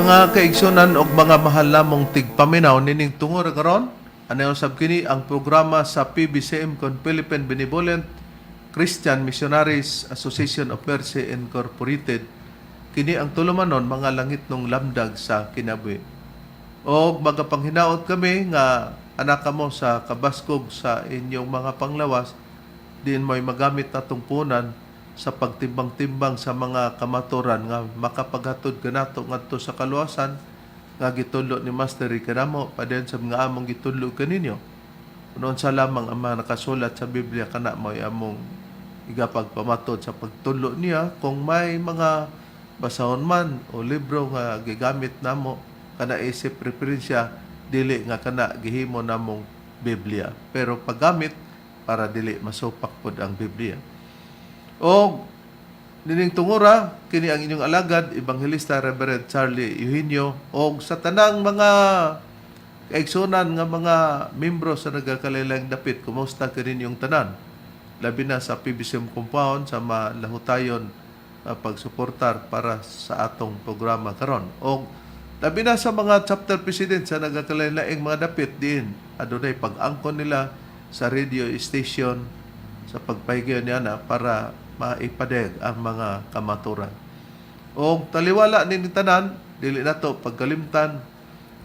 Mga kaigsunan og mga mahal namong tigpaminaw nining tungod karon, ano usab kini ang programa sa PBCM kon Philippine Benevolent Christian Missionaries Association of Mercy Incorporated. Kini ang tulumanon Mga Langitnong Lamdag sa Kinabuhi. Og magapanghinaot kami nga anak kamo sa kabaskog sa inyong mga panglawas diin mo'y magamit natong punan sa pagtimbang-timbang sa mga kamaturan nga makapaghatod kanato ngadto sa kaluwasan nga gitudlo ni Master kanamo padayon sa mga among gitudlo kaninyo. Kuno sa lamang ang mga nakasulat sa Biblia, kana mo'y among igapagpamatod sa pagtudlo niya. Kung may mga basahon man o libro nga gigamit namo, kana isip referensya, dili nga kana gihimo namong Biblia, pero paggamit para dili masupak pod ang Biblia. O nining tungura, kini ang inyong alagad, Ebanghelista Reverend Charlie Eugenio, og sa tanang mga kaigsunan nga mga membro sa nagakalain-laing dapit, kumusta kaninyong tanan? Labi na sa PBCM compound sa malahutayon pagsuportar para sa atong programa karon. Og labi na sa mga chapter president sa nagakalain-laing mga dapit diin adunay pag-angkon nila sa radio station sa pagpahigayon niya na para maipadayag ang mga kamaturan. O taliwala ni tanan, dili nato pagkalimtan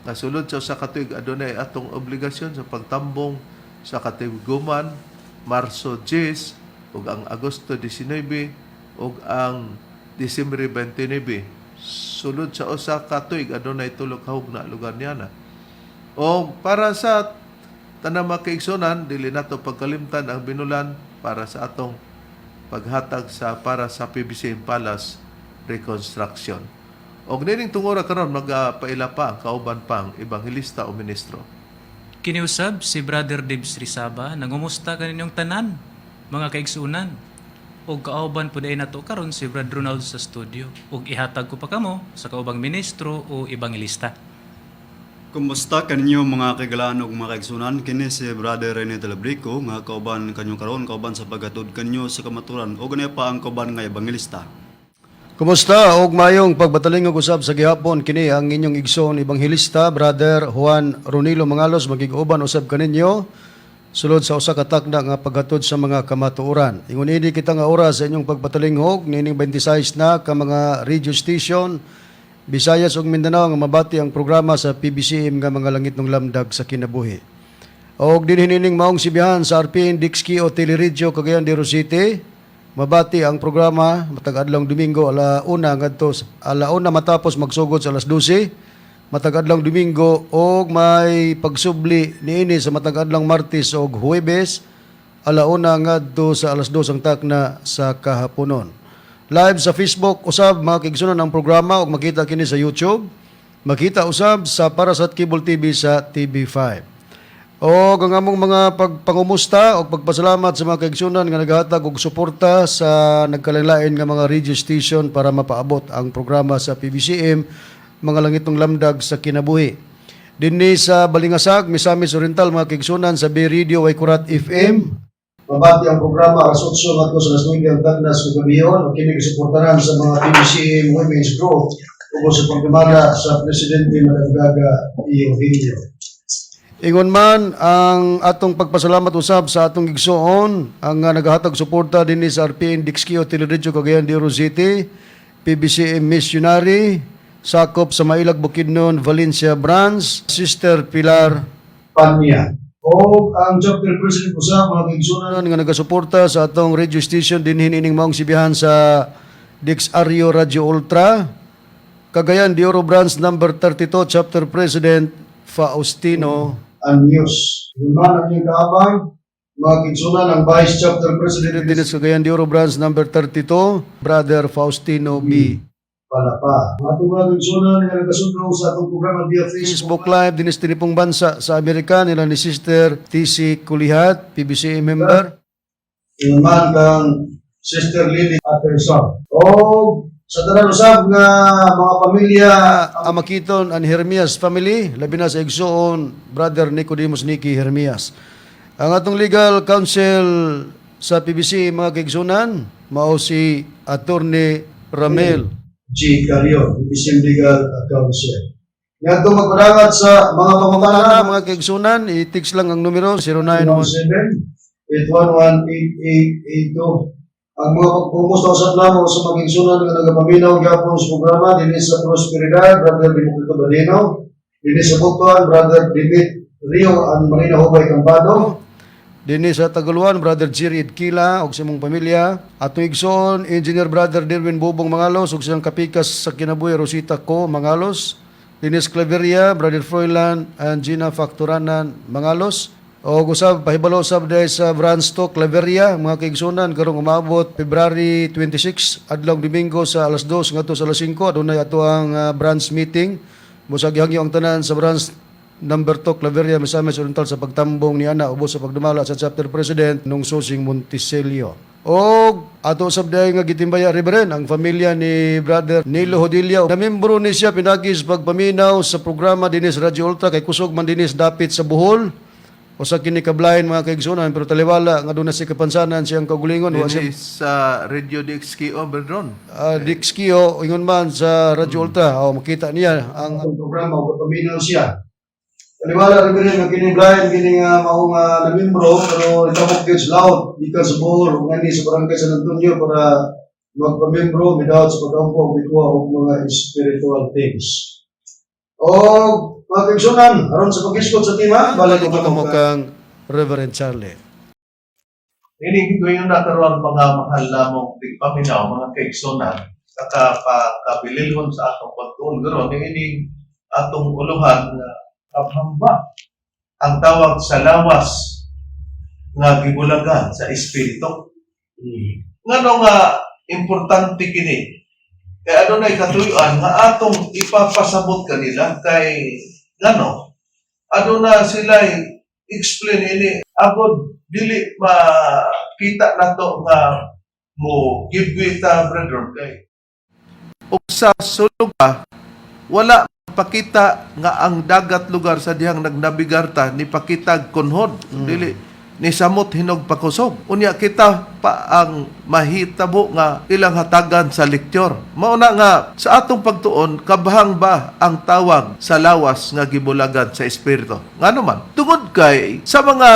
nga sulod sa usa ka tuig adunay atong obligasyon sa pagtambong sa katiguman, Marso 10 ug ang Agosto 19 ug ang Disyembre 29. Sulod sa usa ka tuig adunay tulo ka hugna lugar niya na. O para sa tanang mga kaigsunan, dili nato pagkalimtan ang binulan para sa atong paghatag sa para sa PBC Palace reconstruction. Og nining tungura karon, magapaila pa ang kauban pang ebanghelista o ministro. Kiniusab si Brother Dibs Rizaba, nangumusta kaninyong tanan, mga kaigsunan. Og kauban po diay nato karon si Brad Ronald sa studio. Og ihatag ko pa kamo sa kaubang ministro o ebanghelista. Kumusta kaninyo, mga kaigalaan ug mga kaigsunan? Kini si Brother Rene Delabrico nga kauban kanyo karon, kauban sa paghatod kanyo sa kamaturan, ug ganaya pa ang kauban nga ebanghelista. Kumusta og mayong pagbatalingog usab sa gihapon. Kini ang inyong igsoon ebanghelista, Brother Juan Ronilo Mangalos, magig-uban usab kaninyo sulod sa usa ka takna nga paghatod sa mga kamatuoran. Ingon ini kita nga oras sa inyong pagpatalingog nining 26 na ka mga radio station, Visayas ug Mindanao, nga mabati ang programa sa PBCM nga Mga Langitnong Lamdag sa Kinabuhi. Og dinhi nining maong sibihan sa RPN Dixki o Teleradyo Cagayan de Oro City, mabati ang programa matag adlawng Domingo 1:00 ngadto 1:00 matapos magsugod sa 12:00 matag adlawng Domingo, og may pagsubli niini sa matag adlawng Martes og Huwebes, 1:00 ngadto sa 2:00 ang takna sa kahaponon. Live sa Facebook usab, mga kaigsunan, ang programa ug makita kini sa YouTube. Makita usab sa Parasat Cable TV sa TV5. O ang among mga pagpangumusta o pagpasalamat sa mga kaigsunan nga naghatag og suporta sa nagkalain nga mga radio station para mapaabot ang programa sa PBCM Mga Langitong Lamdag sa Kinabuhi. Dinhi sa Balingasag, Misamis Oriental, mga kaigsunan, sa B Radio Waikurat FM. Mabati ang programa alas 8 ngadto sa alas 9 ang takna sa kagabion ug kini gisuportaran sa mga PBCM Women's Group ug sa pagdumala sa Presidente Madam Gaga Eugenio. Ingon man ang atong pagpasalamat usab sa atong igsoon ang nagahatag suporta dinhi sa RPN Dixkio Teleradyo Cagayan de Oro City, PBCM Missionary, sakop sa Mailag Bukidnon Valencia Branch, Sister Pilar Panya. O ang chapter president usab, mga kaigsunan, nga nagasuporta sa atong radio station dinhi nining maong sibihan sa Dix Ario Radio Ultra, Cagayan de Oro Branch number 32, Chapter President Faustino Anyos. Ingon ang iyang kaabang, mga kaigsunan, ang Vice Chapter President din sa Cagayan de Oro Branch number 32, Brother Faustino B. Palapa. Atong mga kaigsunan nga nagasundo sa atong programa via Facebook Live din sa tinipong bansa sa Amerika nila ni Sister TC Kulihat, PBCA member. Ingon man kang Sister Lily Atterson. O sa tanan usab nga mga pamilya Amakiton and Hermias family, labi na sa igsoon Brother Nicodemus Nicky Hermias. Ang atong legal counsel sa PBC, mga kaigsunan, mao si Attorney Ramel G. Carrion, PBCM Legal Counsel. Ngadto magpadangat sa mga pangutana, Mga kaigsunan, i-text lang ang numero 091 7-811-8882. Ang mga pagpumusta usab namo sa mga igsunan nga nagapaminaw gyapon sa programa dinhi sa Prosperidad, Brother Democrito Balino, dinhi sa Butuan, Brother Dimit Rio and Marina Hubay Campado. Dinhi sa Taguluan, Brother Jerry Idkila ug sa imong pamilya. Atong igsoon, Engineer Brother Dirwin Bubong Mangalos ug siyang kapikas sa kinabuhi Rosita Co Mangalos. Dinhi sa Claveria, Brother Froilan and Gina Factoranan Mangalos. O usab pahibalo usab diay sa Branch 2 Claveria, mga kaigsunan, karong umabot February 26, adlaw Domingo, sa alas 2 ngadto sa alas 5 adunay ato ang branch meeting. Busag gihangyo ang tanan sa branch number 2 Claveria, Misamis Oriental sa pagtambong ni ana ubos sa pagdumala sa chapter president nung Susing Monticelio. Og ato sab diay nga gitimbaya, Reverend, ang pamilya ni Brother Nilo Hodilla. Na membro ni siya pinagi sa pagpaminaw sa programa dinis Radyo Ultra kay kusog man dinis dapit sa Bohol. Usa kini kablain, mga kaigsunan, pero taliwala nga doon na si kapansanan siyang kaugalingon wa siya Dinhi sa Radio DXKO, Brethren. Dixkio ingon man sa Radyo Ultra, oh, makita niya ang Atong programa ug paminaw siya. Taliwala rin nga kini Brian kini nga mao nga namembro pero nitabok gyud sa laot gikan sa Bohol ug nganhi sa barangay San Antonio para magpamembro midaot sa pagampo ug mikuha og mga spiritual things. Og mga kaigsunan, aron sa pag-iskot sa tema, balik ko ko kamo mo kang Reverend Charlie. Ini ko yung nakaroon, mga mahal namong tigpaminaw, mga kaigsunan, saka pakabililhon sa atong pagtuon karon ini atong uluhan nga kabhang ba ang tawag sa lawas nga gibulagan sa espiritu. Ngano nga importante kini? Kay adunay katuyuan nga atong ipapasabot kanila kay ngano aduna sila explain ini agod dili makita nato nga mo give way ta, brethren, kay ug sa sulog pa wala pakita nga ang dagat lugar sa dihang nagnabigar ta ni pakita kunhod, dili ni samot hinog pakusog. Unya kita pa ang mahitabo nga ilang hatagan sa lektor. Mao na nga sa atong pagtuon, kabhang ba ang tawag sa lawas nga gibulagan sa espiritu? Ngano man? Tungod kay sa mga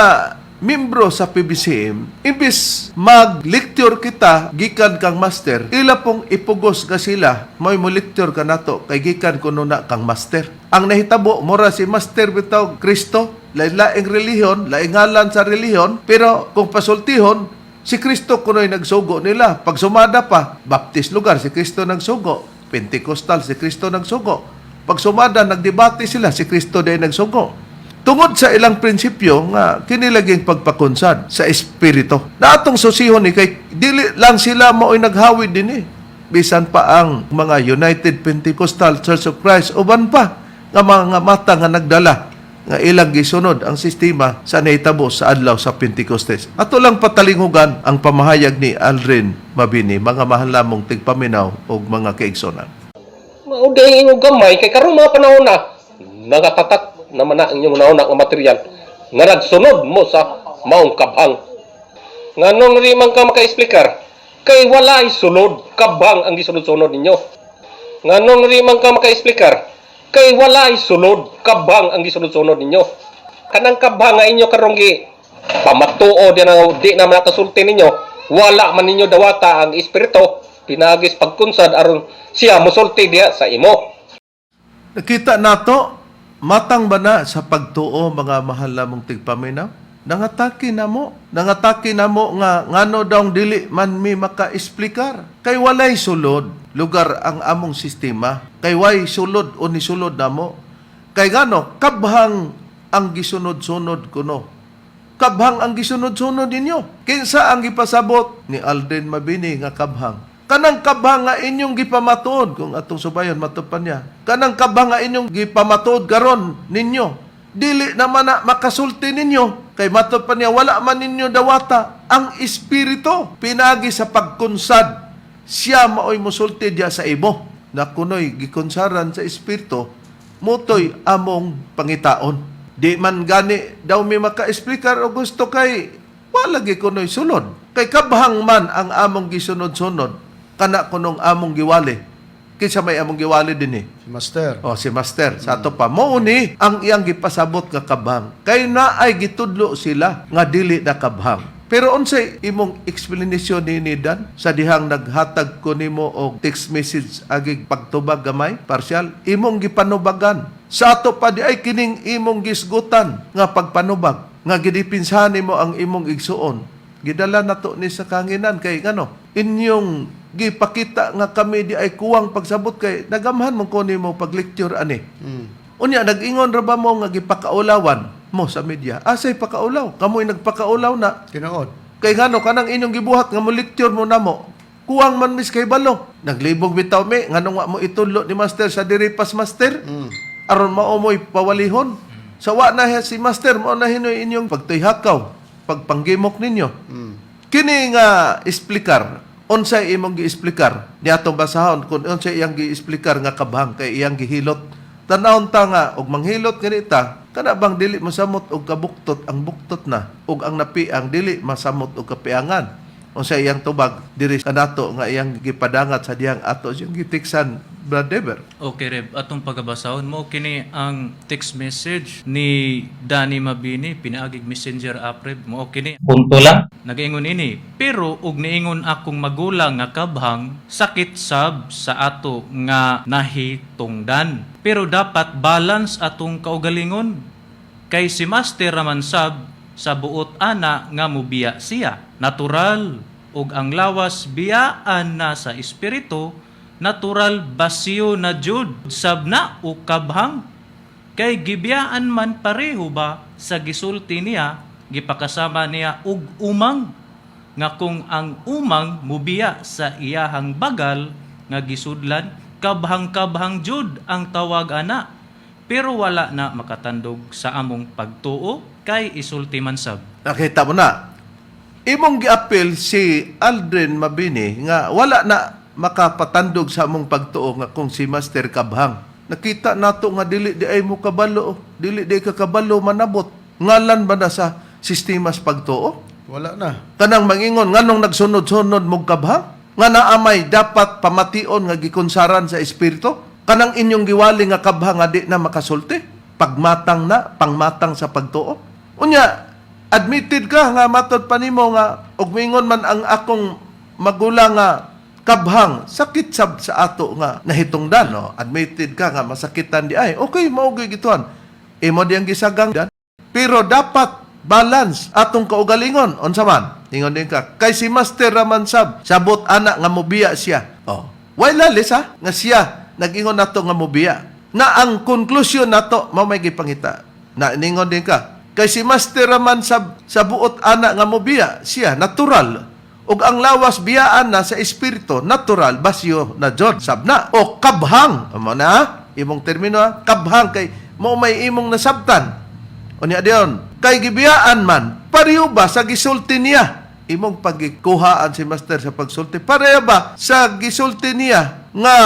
membro sa PBCM, imbis mag-lecture kita gikan kang master, ila pong ipugos ka sila, may mo lecture ka nato kay gikan kuno na kang master. Ang nahitabo, mura si master bitaw Kristo, lain-laing relihiyon, laing ngalan sa relihiyon, pero kung pasultihon, si Kristo kuno'y nagsugo nila. Pag sumada pa, Baptist lugar, si Kristo nagsugo. Pentecostal, si Kristo nagsugo. Pag sumada, nagdebate sila, si Kristo din nagsugo. Tungod sa ilang prinsipyo nga kinilaging pagpakunsad sa espiritu. Na atong susihon ni kay dili lang sila mao'y naghawid din eh. Bisan pa ang mga United Pentecostal Church of Christ, uban pa nga mga mata nga nagdala nga ilang gisunod ang sistema sa nahitabo sa adlaw sa Pentecostes. Ato lang patalinghugan ang pamahayag ni Aldrin Mabini, mga mahal namong tigpaminaw ug mga kaigsonan. Mao diay inyong gamay kay karon mga panahon na nagatatak naman na ang inyong nauna nga material nga nagsunod mo sa maong kabhang. Nganong ri man ka maka-explicar kay walay sulod, kabhang ang gisunod-sunod ninyo. Nganong ri man ka maka-explicar kay walay sulod, kabhang ang gisunod-sunod ninyo. Kanang kabhang nga inyo karong gi pamatuo di na di na man nakasulti ninyo, wala man ninyo dawata ang espiritu pinagis pagkunsad aron siya mosulti diha sa imo. Nakita nato, matang ba na sa pagtuo, mga mahal namong tigpaminaw? Nangatake na mo. Nangatake na mo nga ngano daw dili man mi maka-esplikar. Kay walay sulod lugar ang among sistema. Kay way sulod o nisulod namo. Kay ngano kabhang ang gisunod-sunod kuno. Kabhang ang gisunod-sunod ninyo. Kinsa ang gipasabot ni Alden Mabini nga kabhang? Kanang kabhang nga inyong gipamatuod, kung atong subayon matupan niya. Kanang kabhang nga inyong gipamatuod karon ninyo. Dili naman na makasulti ninyo. Kay matud pa niya, wala man ninyo dawata ang espiritu. Pinagi sa pagkunsad, siya maoy musulti diya sa imo. Na kunoy gikunsaran sa espiritu, mutoy among pangitaon. Di man gani daw mi maka-esplikar o gusto kay wala gi kunoy sulod. Kay kabhang man ang among gisunod-sunod, kana kunong among giwali. Kinsa may among giwali dinhi? Si Master. Oh, si Master. Sa ato pa mao ni ang iyang gipasabot nga kabhang. Kay naay gitudlo sila nga dili na kabhang. Pero unsay imong explanation ni Dan sa dihang naghatag ko nimo og text message agig pagtubag gamay partial imong gipanubagan? Sa ato pa di ay kining imong gisgutan nga pagpanubag nga gidipinsahan nimo ang imong igsuon, gidala nato ni sa kanginan kay ngano inyong gipakita nga kami di ay kuwang pagsabot kay nagamhan mo ko nimo pag-lecture ani. Unya nag-ingon ra ba mo nga gipakaulawan mo sa media? Asay pakaulaw? Kamoy nagpakaulaw na. Tinuod. Kay ngano kanang inyong gibuhat nga mo lecture mo namo. Kuwang man mis kay balo. Naglibog bitaw mi nganong wa mo itudlo ni master sa diri pas master. Aron mao mo'y pawalihon. Sa wa na si master mao na hinoy inyong pagtuyhakaw, pagpanggimok ninyo. Kini nga isplikar, unsay imong giisplikar? Niatong basahon kung unsay iyang giisplikar nga kabhang kay iyang gihilot. Tanawon ta nga og manghilot ngani ta, kana bang dili masamot og kabuktot ang buktot na ug ang napiang dili masamot og kapiangan? Unsay iyang tubag diri kanato nga iyang gipadangat sa dihang ato siyang gitiksan, Brad Dever? Okay, Reb. Atong pagabasahon mo, kini ang text message ni Danny Mabini, pinaagig Messenger app, Reb. Mo kini. Punto lang. Nagaingon ini, pero og niingon akong magulang nga kabhang, sakit sab sa ato nga nahitungdan. Pero dapat balance atong kaugalingon. Kay si Master raman sab sa buot ana nga mubiya siya. Natural og ang lawas biyaan na sa espiritu, natural basiyo na jud sab na o kabhang. Kay gibiyaan man pareho ba sa gisulti niya, gipakasama niya og umang nga kung ang umang mubiya sa iyahang bagal nga gisudlan, kabhang-kabhang jud ang tawag ana. Pero wala na makatandog sa among pagtuo kay isulti man sab. Nakita mo na. Imong giapil si Aldrin Mabini nga wala na makapatandog sa among pagtuo nga kung si Master Kabhang. Nakita nato nga dili di ay mo kabalo, dili di ka kabalo manabot. Ngalan ba na sa sistema sa pagtuo? Wala na. Kanang mangingon nganong nagsunod-sunod mong kabhang? Nga naamay dapat pamation nga gikonsaran sa espiritu? Kanang inyong giwali nga kabhang nga di na makasulti? Pagmatang na, pangmatang sa pagtuo? Unya, admitted ka nga matod pa nimo nga og mingon man ang akong magulang nga kabhang sakit sab sa ato nga nahitungdan, no? Admitted ka nga masakitan di ay okay mao gyud gituan imo diyang gisagang dan, pero dapat balance atong kaugalingon. Unsa man ingon din ka kay si Master raman sab sabot ana nga mobiya siya, oh why lalis ha nga siya nag-ingon nato nga mobiya na. Ang conclusion nato mao may gipangita na ningon din ka kay si Master raman sab sa buot ana nga mobiya siya, natural ug ang lawas biyaan na sa espiritu, natural basyo na jud sabna o kabhang. Amo na imong termino ha? Kabhang kay mo may imong nasabtan. Unya diyon kay gibiyaan man pareho ba sa gisulti niya? Imong pagikuhaan si Master sa pagsulti, pareho ba sa gisulti niya nga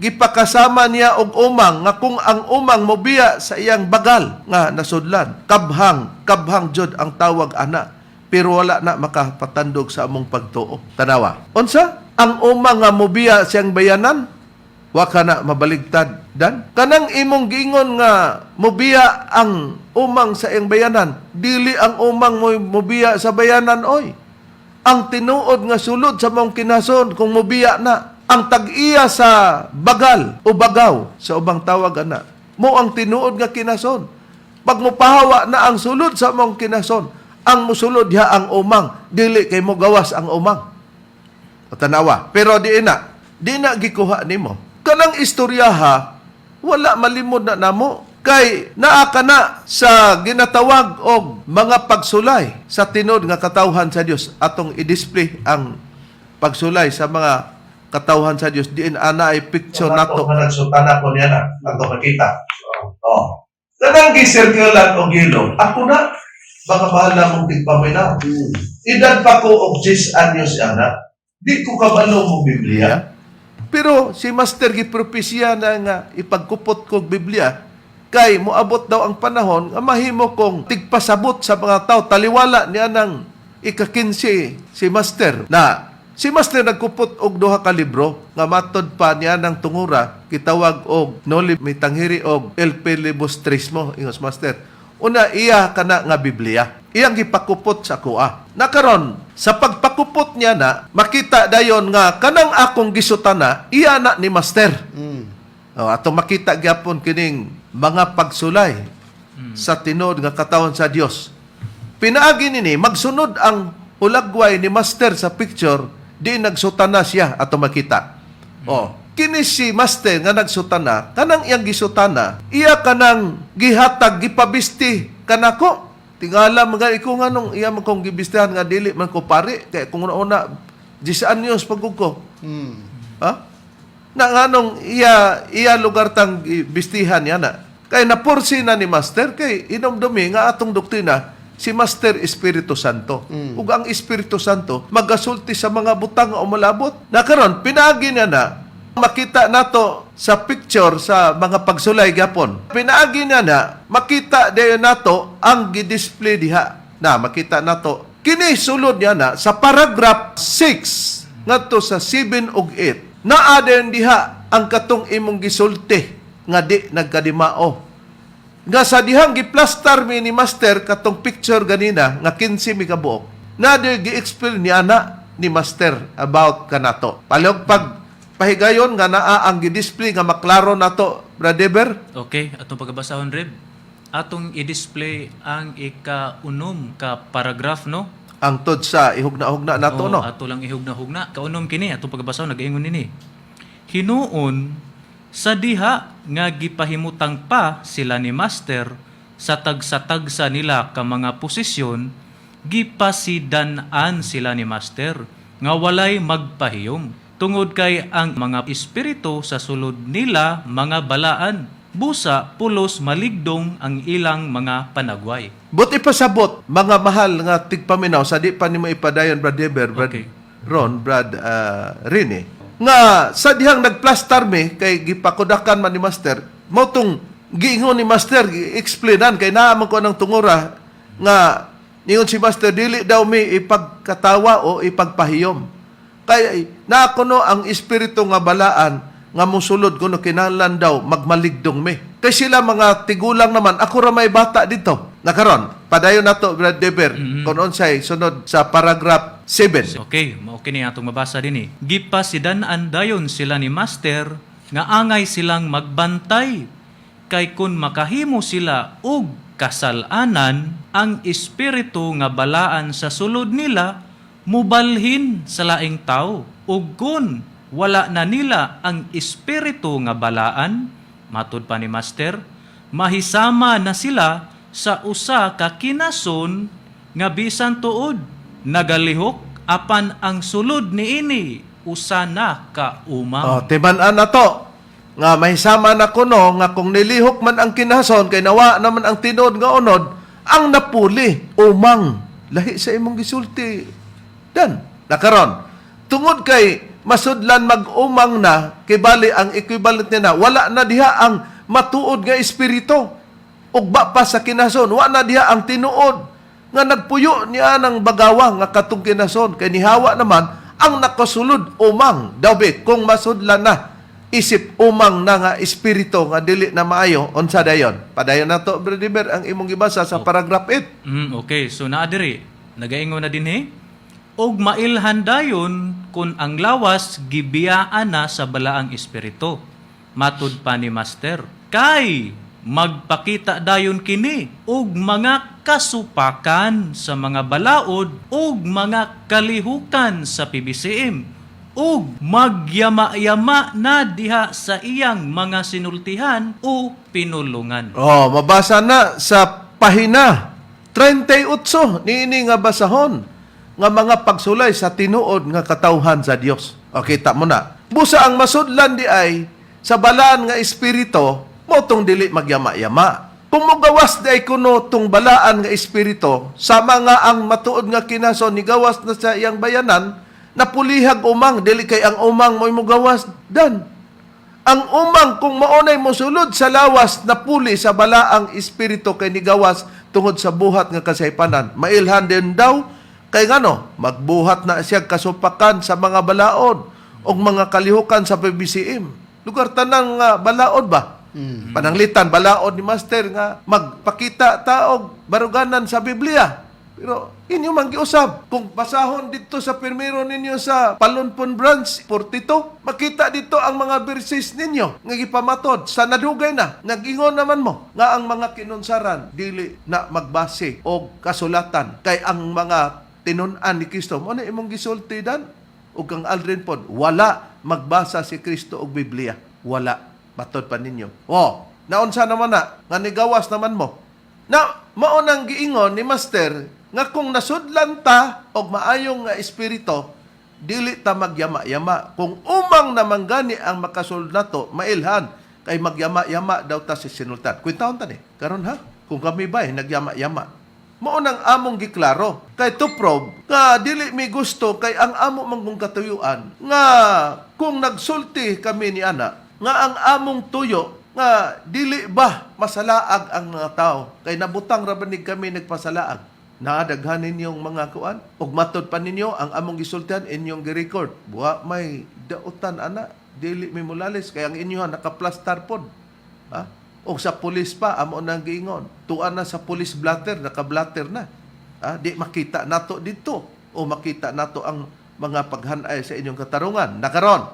gipakasama niya og umang nga kung ang umang mobiya sa iyang bagal nga nasudlan, kabhang kabhang jud ang tawag ana, pero wala na makapatandog sa among pagtuo? Tanawa unsa ang umang nga mobiya siyang bayanan? Wa ka na mabaligtad dan kanang imong giingon nga mobiya ang umang sa iyang bayanan. Dili ang umang mo mobiya sa bayanan oy. Ang tinuod nga sulod sa mong kinason kung mobiya na ang tag-iya sa bagal o bagaw sa ubang tawag ana mo ang tinuod nga kinason. Pag mopahawa na ang sulod sa mong kinason, ang musulod diha ang umang, dili kay mo gawas ang umang. O tanawa. Pero di na gikuha nimo. Kanang istoryaha, wala malimod na namo. Kay naa ka na sa ginatawag og mga pagsulay sa tinod nga katawhan sa Dios. Atong i-display ang pagsulay sa mga katawhan sa Dios. Diin ana ay picture nato. Nga nagsultana ko niya na, ato makita. Oh. Kanang gisirkulan og yelo, Ako na, baka bahala mong tigpaminaw. Edad pa ko og 10 anyos ana. Di ko kabalo mo Biblia. Pero si Master gipropesya na nga ipagkupot kog Biblia kay moabot daw ang panahon nga mahimo kong tigpasabot sa mga tao, taliwala niya ng ika-15 si Master na. Si Master nagkupot og duha ka libro nga matod pa niya ng tungura gitawag og Noli Me Tangere og El Filibustrismo, ingos Master. Una iya kana nga Biblia. Iyang gipakupot sa kuha. Nakaron, sa pagpakupot niya na, makita dayon nga kanang akong gisutana, iya na ni Master. Oh, atong makita gyapon kining mga pagsulay sa tinuod nga katawhan sa Dios. Pinaagi nini magsunod ang hulagway ni Master sa picture, di nagsutana siya ato makita. Oh, kini si Master nga nagsutana, kanang iyang gisutana, iya kanang gihatag gipabisti kanako. Tingala mga iko nga nung iya man kong gibistihan nga dili man ko pari kay kung una 10 anyos pagug ko. Ha? Na nganong iya iya lugar tang bistihan niya na. Kay napursi na ni Master kay inomdumi nga atong doktrina si Master Espiritu Santo. Ug ang Espiritu Santo magasulti sa mga butang nga umalabot. Na karon pinaagi niya na makita nato sa picture sa mga pagsulay gyapon. Pinaagi niya na makita dayon nato ang gidisplay diha. Na makita nato kini sulod niya na sa paragraph 6 ngadto sa 7 ug 8. Naa din diha ang katong imong gisulti nga di nagkadimao. Nga sa dihang giplastar mi ni Master katong picture ganina nga 15 mi kabuok. Na di gi-explain niya na ni Master about kanato. Palihog pag pahigayon nga naa ang gi-display nga maklaro nato, Brother Eber. Okay, atong pagabasahon, Reb. Atong i-display ang ika-unom ka paragraph, no? Ang tod sa ihugna-hugna nato, Oo, no. ato lang ihugna-hugna. Kaunom kini atong pagabasahon nagaingon nini. Hinuon sa diha nga gipahimutang pa sila ni Master sa tagsa-tagsa nila ka mga posisyon, gipasidan-an sila ni Master nga walay magpahiyom tungod kay ang mga espiritu sa sulod nila mga balaan, busa pulos maligdong ang ilang mga panagway. But ipasabot, mga mahal nga tigpaminaw, sa di pa nimo ipadayon, Brad Eber, Brad Ron, Brad Rene, nga sa dihang nagplastar mi, kay gipakudakan man ni Master, mao tong giingon ni Master, gi-explainan, kay naa man ko ng tungura, nga ningon si Master, dili daw mi ipagkatawa o ipagpahiyom. Kay naa kuno ang espiritu nga balaan nga musulod kuno kinahanglan daw magmaligdong mi. Kay sila mga tigulang naman, ako ra may bata dito. Nakaron, padayon nato, Brad Deber, kung unsay sunod sa paragraph 7. Okay, mao kini atong mabasa dinhi. Gipasidan-an dayon sila ni Master nga angay silang magbantay kay kun makahimo sila og kasalanan, ang espiritu nga balaan sa sulod nila mubalhin sa laing tao, ug kun wala na nila ang espiritu nga balaan, matud pa ni Master, mahisama na sila sa usa ka kinason nga bisan tuod nagalihok apan ang sulod niini usa na ka umang. Oh, timan-an na to. Nga mahisama na kuno nga kung nilihok man ang kinason kay nawa naman ang tinuod nga unod, ang napuli umang lahi sa imong gisulti. Dan, nakaron. Tungod kay masudlan mag-umang na kay bali ang equivalent niya na wala na diha ang matuod nga espiritu. Ugba pa sa kinason, wa na diha ang tinuod nga nagpuyo niya ng bagawa nga katong kinason kay nihawa naman ang nakasulod umang daw be kung masudlan na isip umang na nga espiritu nga dili na maayo, unsa dayon? Padayon nato, Brother Ber, ang imong gibasa sa paragraph 8. Okay, so naa diri nagaingon na dinhi, og mailhan dayon kun ang lawas gibiyaan na sa balaang espiritu, matud pa ni Master, kay magpakita dayon kini og mga kasupakan sa mga balaod ug mga kalihukan sa PBCM ug magyama-yama na diha sa iyang mga sinultihan o pinulungan. Oh, mabasa na sa pahina 38 niini nga basahon nga mga pagsulay sa tinuod nga katawhan sa Dios. O kita mo na. Busa ang masudlan di ay sa balaan nga espiritu mo tong dili magyama-yama. Kung mogawas di ay kuno tong balaan nga espiritu, sama nga ang matuod nga kinason ni gawas na sa iyang bayanan, napulihag umang dili kay ang umang mo'y mogawas dan. Ang umang kung maunay mosulod sa lawas napuli sa balaang espiritu kay nigawas tungod sa buhat nga kasaypanan. Mailhan din daw Kay ngano, magbuhat na siya kasupakan sa mga balaod o mga kalihukan sa PBCM. Lugar tanang nga balaod ba? Pananglitan balaod ni Master nga magpakita taog baruganan sa Biblia. Pero inyo man giusab. Kung basahon dito sa pirmiro ninyo sa Palunpon Branch 42, makita dito ang mga verses ninyo nga gipamatod sa nadugay na. Nag-ingon naman mo nga ang mga kinunsaran dili na magbase og kasulatan kay ang mga tinun-an ni Kristo. Mo na imong gisulti dan ug kang Aldrin pod wala magbasa si Kristo og Biblia. Wala. Matod pa ninyo. Oh, naunsa naman na nga nigawas naman mo. Na mao nang giingon ni Master nga kung nasudlan ta og maayong nga espiritu dili ta magyama-yama. Kung umang naman gani ang makasulod nato, mailhan kay magyama-yama daw ta si sinultan. Kwentahon ta ni. Karon ha, kung kami ba eh, nagyama-yama. Mao nang among giklaro kay to prove nga dili mi gusto kay ang amo manggong katuyuan nga kung nagsulti kami ni ana nga ang among tuyo nga dili ba masalaag ang mga tao kay nabutang ra ba ni kami nagpasalaag. Naadaghan ninyong mga kuan ug matod pa ninyo ang among gisultihan inyong gi-record. Buha may dautan ana, dili mi mulalis kay ang inyo nakaplastar pod ha. O sa pulis pa amo nang giingon tuan na sa police blotter, naka-blotter na ha? Di makita nato dito o makita nato ang mga paghanay sa inyong katarungan. Nakaron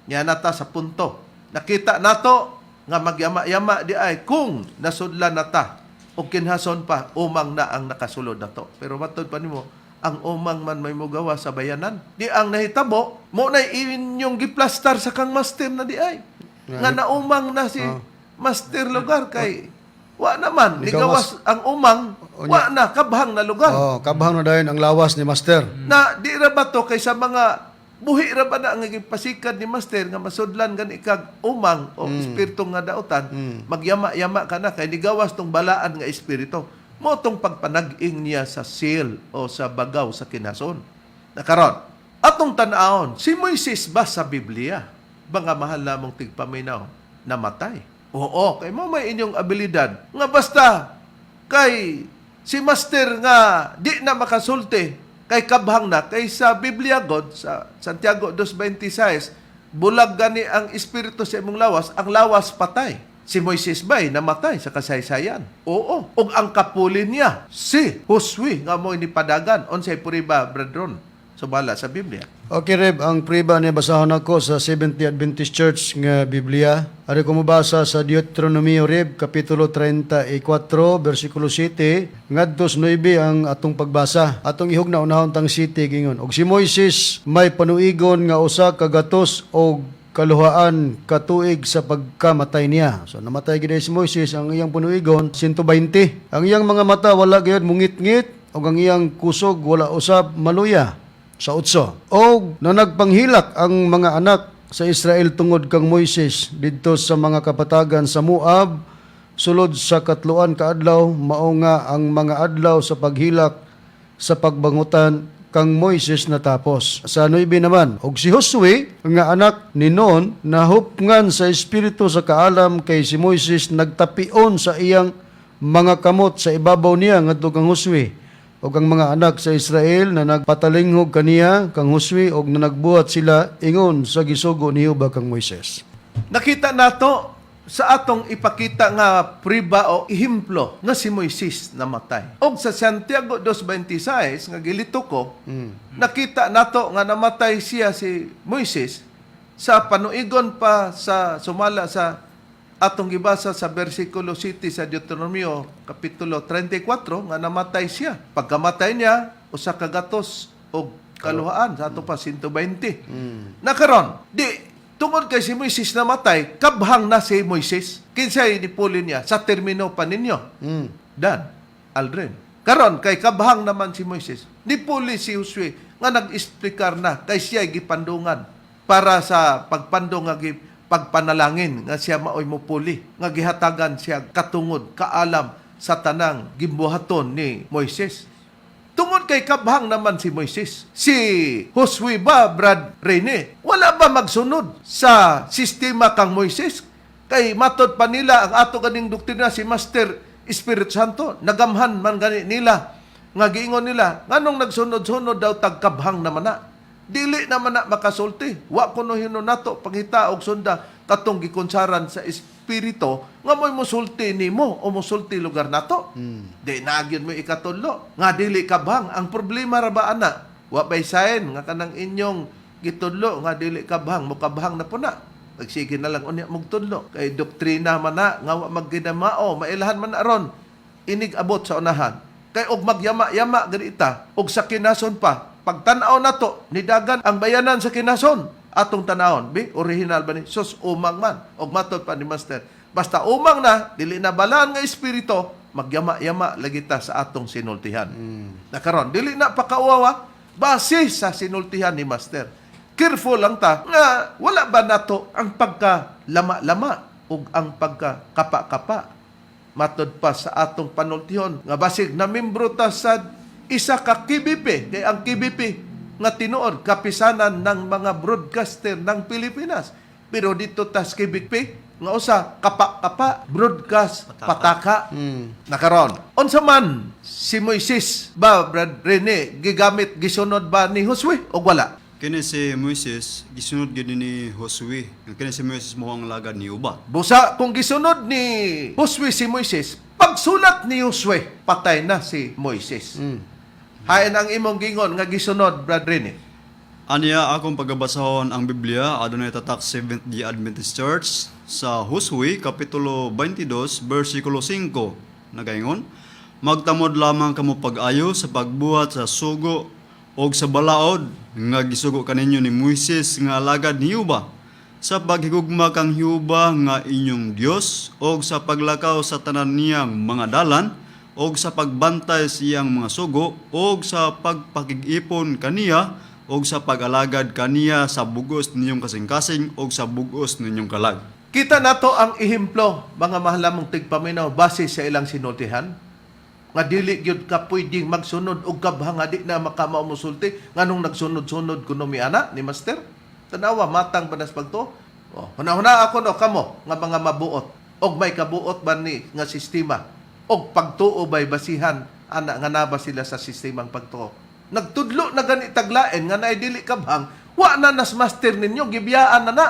nya nata sa punto, nakita nato nga magyama-yama di ay kung nasudlan na ta o kinhason pa umang na ang nakasulod nato. Pero matod pa nimo ang umang man may mugawa sa bayanan. Di ang nahitabo mo na inyong giplastar sa kang master na di ay nga naumang na si master lugar kay wa naman nigawas ang umang, wa na kabhang na lugar. Oh, kabhang na dayon ang lawas ni Master. Na di ra ba to kay sa mga buhi ra ba na ang pasikat ni master nga masudlan gani kag umang o espiritu nga dautan, magyama-yama ka na kay nigawas tong balaan nga espiritu mo tong pagpanag-ing niya sa seal o sa bagaw sa kinason. Nakaron atong tan-awon si Moises ba sa Biblia, mga mahal namong tigpaminaw, namatay? Oo, kay mo may inyong abilidad nga basta kay si master nga di na makasulti kay kabhang na kay sa Biblia God sa Santiago 2:26 bulag gani ang espiritu sa imong lawas, ang lawas patay. Si Moises ba'y namatay sa kasaysayan? Oo. Ug ang kapuli niya si Josue nga mo'y nipadagan. Unsay puriba, brethren, subala sa Biblia? Okay, Reb, ang priba niya basahon ako sa Seventh-day Adventist Church nga Biblia. Ari ko mabasa sa Deuteronomio, Reb, Kapitulo 34, versikulo 7, ngadto sa 9 ang atong pagbasa. Atong ihog na unahon tang city gingon. Og si Moises may panuigon nga usa ka gatos og kaluhaan katuig sa pagkamatay niya. So namatay gid si Moises, ang iyang panuigon 120. Ang iyang mga mata wala gyud mungitngit ug ang iyang kusog wala usab maluya sa utso. O na nagpanghilak ang mga anak sa Israel tungod kang Moises didto sa mga kapatagan sa Moab sulod sa katluan kaadlaw, mao nga ang mga adlaw sa paghilak sa pagbangutan kang Moises natapos. Sa 9 naman, og si Josue nga anak ni Nun nahupngan sa espiritu sa kaalam kay si Moises nagtapion sa iyang mga kamot sa ibabaw niya ngadto kang Josue ug ang mga anak sa Israel na nagpatalinghog kaniya kang Josue og na nagbuhat sila ingon sa gisugo ni Jehova kang Moises. Nakita nato sa atong ipakita nga priba o ehemplo nga si Moises namatay. Og sa Santiago 2:26 nga gilito ko, nakita nato nga namatay siya si Moises sa panuigon pa sa sumala sa atong gibasa sa versikulo 7 sa Deuteronomio kapitulo 34 nga namatay siya. Pagkamatay niya, usa ka gatos og kaluhaan sa ato pa 120. Nakaron, di tungod kay si Moises namatay, kabhang na si Moises. Kinsay nipuli niya sa termino pa ninyo? Dan, Aldrin. Karon kay kabhang naman si Moises, nipuli si Josue nga nag-explicar na kay siya gipandungan para sa pagpandong nga pagpanalangin nga siya maoy mupuli nga gihatagan siya katungod kaalam sa tanang gimbuhaton ni Moises. Tungod kay kabhang naman si Moises, si Josue ba, Brad Rene, wala ba magsunod sa sistema kang Moises? Kay matod pa nila ang ato ganing doktrina si Master Espiritu Santo, nagamhan man gani nila. Nga giingon nila, nganong nagsunod-sunod daw tagkabhang naman na. Dili naman na makasulti. Wa kuno hinon nato pangita og sunda katong gikonsaran sa espiritu nga mo'y musulti nimo o musulti lugar nato. Di na gyud mo ikatudlo. Nga dili kabhang ang problema ra ba ana? Wa bay sign nga kanang inyong gitudlo nga dili kabhang, mukabhang na po na. Pagsige na lang unya mugtudlo kay doktrina man na nga wa magginamao, mailahan man na ron inig abot sa unahan. Kay og magyama-yama gani ita og sa kinason pa, pagtan-aw nato nidagan ang bayanan sa kinason atong tanawon bi original ba ni sus umang man og matod pa ni master basta umang na dili na balaan nga espiritu magyama-yama lagi ta sa atong sinultihan. Nakaron dili na pakauwawa base sa sinultihan ni master. Careful lang ta nga wala ba nato ang pagka lama-lama ug ang pagka kapa-kapa matod pa sa atong panultihon nga basig na membro ta sa isa ka KBP, kay ang KBP nga tinuod kapisanan ng mga broadcaster ng Pilipinas, pero dito tas KBP nga usa kapa-kapa broadcast pataka. Nakaron unsa man si Moises ba, Brad Rene, gigamit gisunod ba ni Josue o wala? Kini si Moises gisunod gyud ni Josue. Nga kini si Moises mo ang lagad ni Uba. Busa, kung gisunod ni Josue si Moises, pagsulat ni Josue, patay na si Moises. Hain ang imong gingon nga gisunod, Brad Rene. Aniya akong pagabasahon ang Biblia adunay tatak Seventh Day Adventist Church sa Josue kapitulo 22 bersikulo 5 nagaingon, "Magtamod lamang kamo pag-ayo sa pagbuhat sa sugo og sa balaod nga gisugo kaninyo ni Moises nga alagad ni Jehova sa paghigugma kang Jehova nga inyong Dios og sa paglakaw sa tanan niyang mga dalan og sa pagbantay sa iyang mga sugo og sa pagpakig-ipon kaniya og sa pag-alagad kaniya sa bugos ninyong kasing-kasing og sa bugos ninyong kalag." Kita nato ang ehemplo, mga mahalamong tigpaminaw, base sa ilang sinultihan. Nga dili gyud ka pwedeng magsunod og kabha nga di na makamao mosulti nganong nagsunod-sunod kuno mi ana ni master. Tanawa matang banas pagto. Oh, hunahuna ako no kamo nga mga mabuot og may kabuot ba ni nga sistema og pagtuo bay basihan ana nga naba sila sa sistemang pagtuo. Nagtudlo na gani taglain nga naay dili kabhang, wa na nas master ninyo, gibiyaan na na.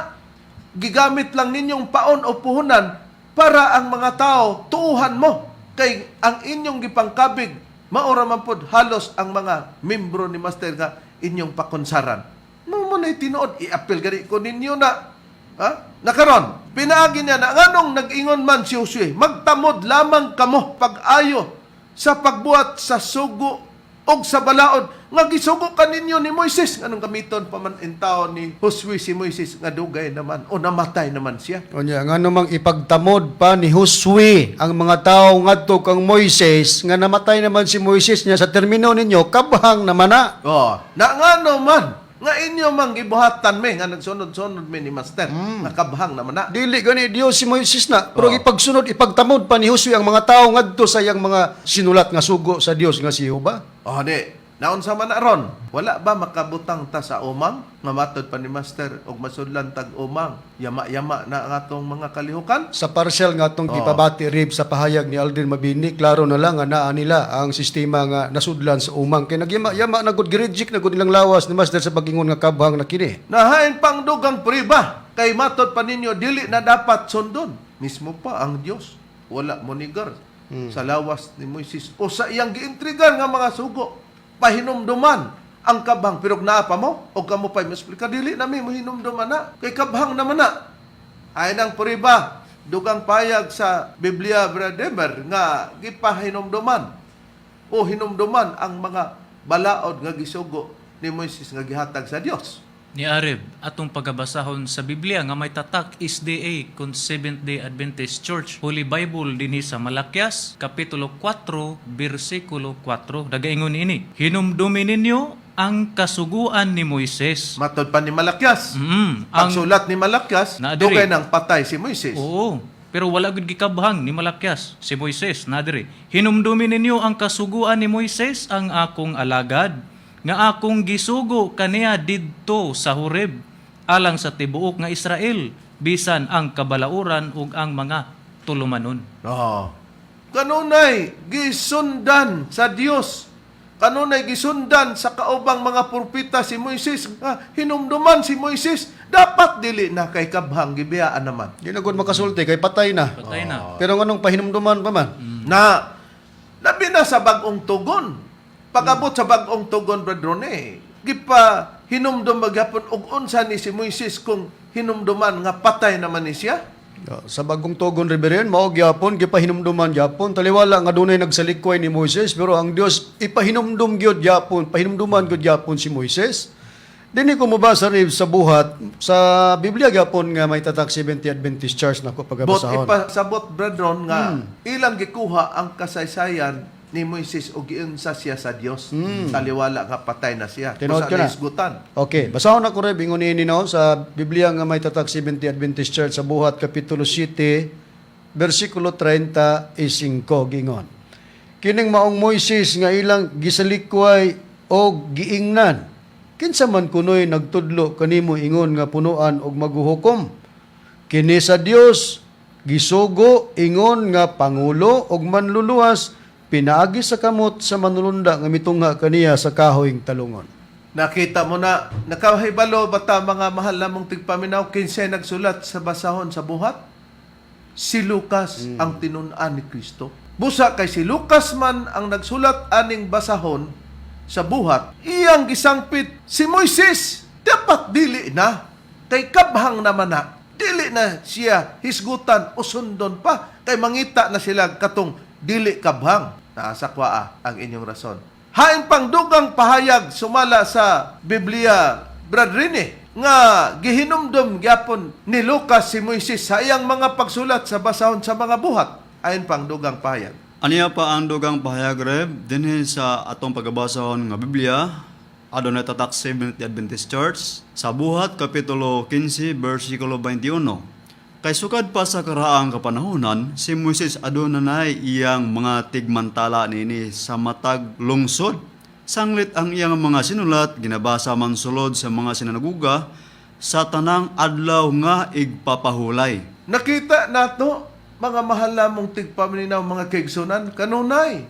Gigamit lang ninyong paon o puhunan para ang mga tao tuuhan mo kay ang inyong gipangkabig maura man pod halos ang mga membro ni master nga inyong pakonsaran mo mo na tinuod i-appeal gani ko ninyo na ha nakaron pinaagi niya na nganong nag-ingon man si Josue, "Magtamod lamang kamo pag-ayo sa pagbuhat sa sugo og sa balaod nga gisugo kaninyo ni Moises." Nganong gamiton pa man intawon ni Josue si Moises nga dugay naman o namatay naman siya? Unya, nga namang ipagtamod pa ni Josue ang mga tao ngadto kang Moises nga namatay naman si Moises niya sa termino ninyo kabhang naman na. Oh, na ngano man nga inyo mang gibuhatan me nga nagsunod-sunod me ni master nga kabhang naman na. Dili gani Dios si Moises na, pero ipagsunod ipagtamod pa ni Josue ang mga tao ngadto sa iyang mga sinulat nga sugo sa Dios nga si Jehova. Oh, di. Naunsa man na ron? Wala ba makabutang ta sa umang? Nga matod pa ni master og masudlan tag umang. Yama-yama na ang atong mga kalihukan. Sa partial nga atong gipabati rib sa pahayag ni Aldrin Mabini, klaro na lang nga naa nila ang sistema nga nasudlan sa umang kay nagyama-yama na gud, gi-reject na gud nilang lawas ni master sa pagingon nga kabhang na kini. Nahain pang dugang priba kay matod pa ninyo dili na dapat sundon. Mismo pa ang Dios wala monigar sa lawas ni Moises o sa iyang giintrigan nga mga sugo. Pahinumduman ang kabhang pero naa pa mo o kamo pa'y masplika dili na mi mohinumduman na kay kabhang naman na. Ay nang puriba dugang payag sa Biblia, Brother, nga gipahinumduman o hinumduman ang mga balaod nga gisugo ni Moises nga gihatag sa Dios. Ni Areb, atong pagabasahon sa Biblia nga may tatak SDA kun Seventh Day Adventist Church Holy Bible dinhi sa Malakias kapitulo 4 bersikulo 4. Nagaingon ini, "Hinumdumi ninyo ang kasuguan ni Moises." Matod pa ni Malakias. Ang Pagsulat ni Malakias, Na diri. dugay nang patay si Moises. Oo. Pero wala gud gikabhang ni Malakias si Moises na diri. "Hinumdumi ninyo ang kasuguan ni Moises ang akong alagad nga akong gisugo kaniya didto sa Horeb alang sa tibuok nga Israel bisan ang kabalauran ug ang mga tulumanon." Oo. Kanunay gisundan sa Dios. Kanunay gisundan sa kaubang mga propeta si Moises nga hinumduman si Moises, dapat dili na kay kabhang gibiyaan naman. Di na gud makasulti kay patay na. Patay na. Pero nganong pahinumduman pa man? Na labi na sa bagong tugon. Pag-abot sa bagong tugon, Brad Rone, gipa hinumdum magyapon og unsa ni si Moises kung hinumduman nga patay naman ni siya. Ya, sa bagong tugon, Reverend, mao gyapon gipahinumduman gyapon. Taliwala nga dunay nagsalikway ni Moises, pero ang Dios ipahinumdum gyud gyapon, pahinumduman gyud gyapon si Moises. Dinhi ko mobasa, Rev, sa Buhat sa Biblia gyapon nga may tatak Seventh Adventist Church nako Bot pagabasahon. ipasabot, Brad Ron, nga ilang gikuha ang kasaysayan ni Moises o giunsa siya sa Dios. Taliwala nga patay na siya. Tinuod Kung ka na. Hisgutan. Okay, basahon ako, Rev, ingon niini, no, sa Biblia nga may tatak Seventh Adventist Church sa Buhat kapitulo 7 bersikulo 35, gingon. Kining maong Moises nga ilang gisalikway og giingnan. Kinsa man kunoy nagtudlo kanimo ingon nga punuan og maguhukom? Kini sa Dios gisugo ingon nga pangulo og manluluwas pinaagi sa kamot sa manulunda nga mitungha kaniya sa kahoyng talungon. Nakita mo na, nakahibalo bata mga mahal namong tigpaminaw, kinsay nagsulat sa basahon sa Buhat? Si Lucas ang tinun-an ni Kristo. Busa kay si Lucas man ang nagsulat aning basahon sa Buhat, iyang gisangpit si Moises. Dapat dili na. Kay kabhang naman na. Dili na siya hisgutan o sundon pa. Kay mangita na sila katong dili kabhang. Naasa kwa ang inyong rason. Hain pang dugang pahayag sumala sa Biblia, Brad Rene, nga gihinumdum gyapon ni Lucas si Moises sa iyang mga pagsulat sa basahon sa mga Buhat. Ayon pang dugang pahayag. Aniya pa ang dugang pahayag, Rev, dinhi sa atong pagabasahon nga Biblia, adunay tatak Seventh Adventist Church sa Buhat kapitulo 15 bersikulo 21. Kay sukad pa sa karaang kapanahonan, si Moises adunay iyang mga tigmantala niini sa matag lungsod. Sanglit ang iyang mga sinulat ginabasa man sulod sa mga sinaguga sa tanang adlaw nga igpapahulay. Nakita nato mga mahal namong tigpaminaw, mga kaigsunan, kanunay.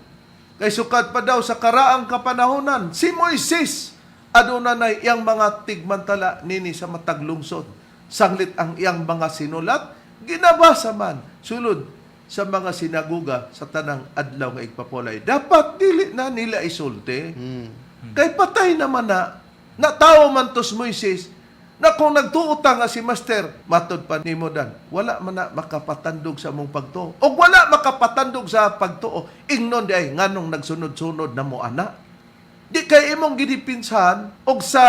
Kay sukad pa daw sa karaang kapanahonan, si Moises aduna na iyang mga tigmantala nini sa matag lungsod. Sanglit ang iyang mga sinulat, ginabasa man sulod sa mga sinaguga sa tanang adlaw nga igpapolay. Dapat dili na nila isulti. Kay patay naman na, natawo man tos Moises, na kung nagtuo ta nga si Master, matod pa nimo dan, wala man na makapatandog sa mong pagtuo. O wala makapatandog sa pagtuo, ingnon di ay nganong nagsunod-sunod na mo ana. Di kay imong gidipinsahan og sa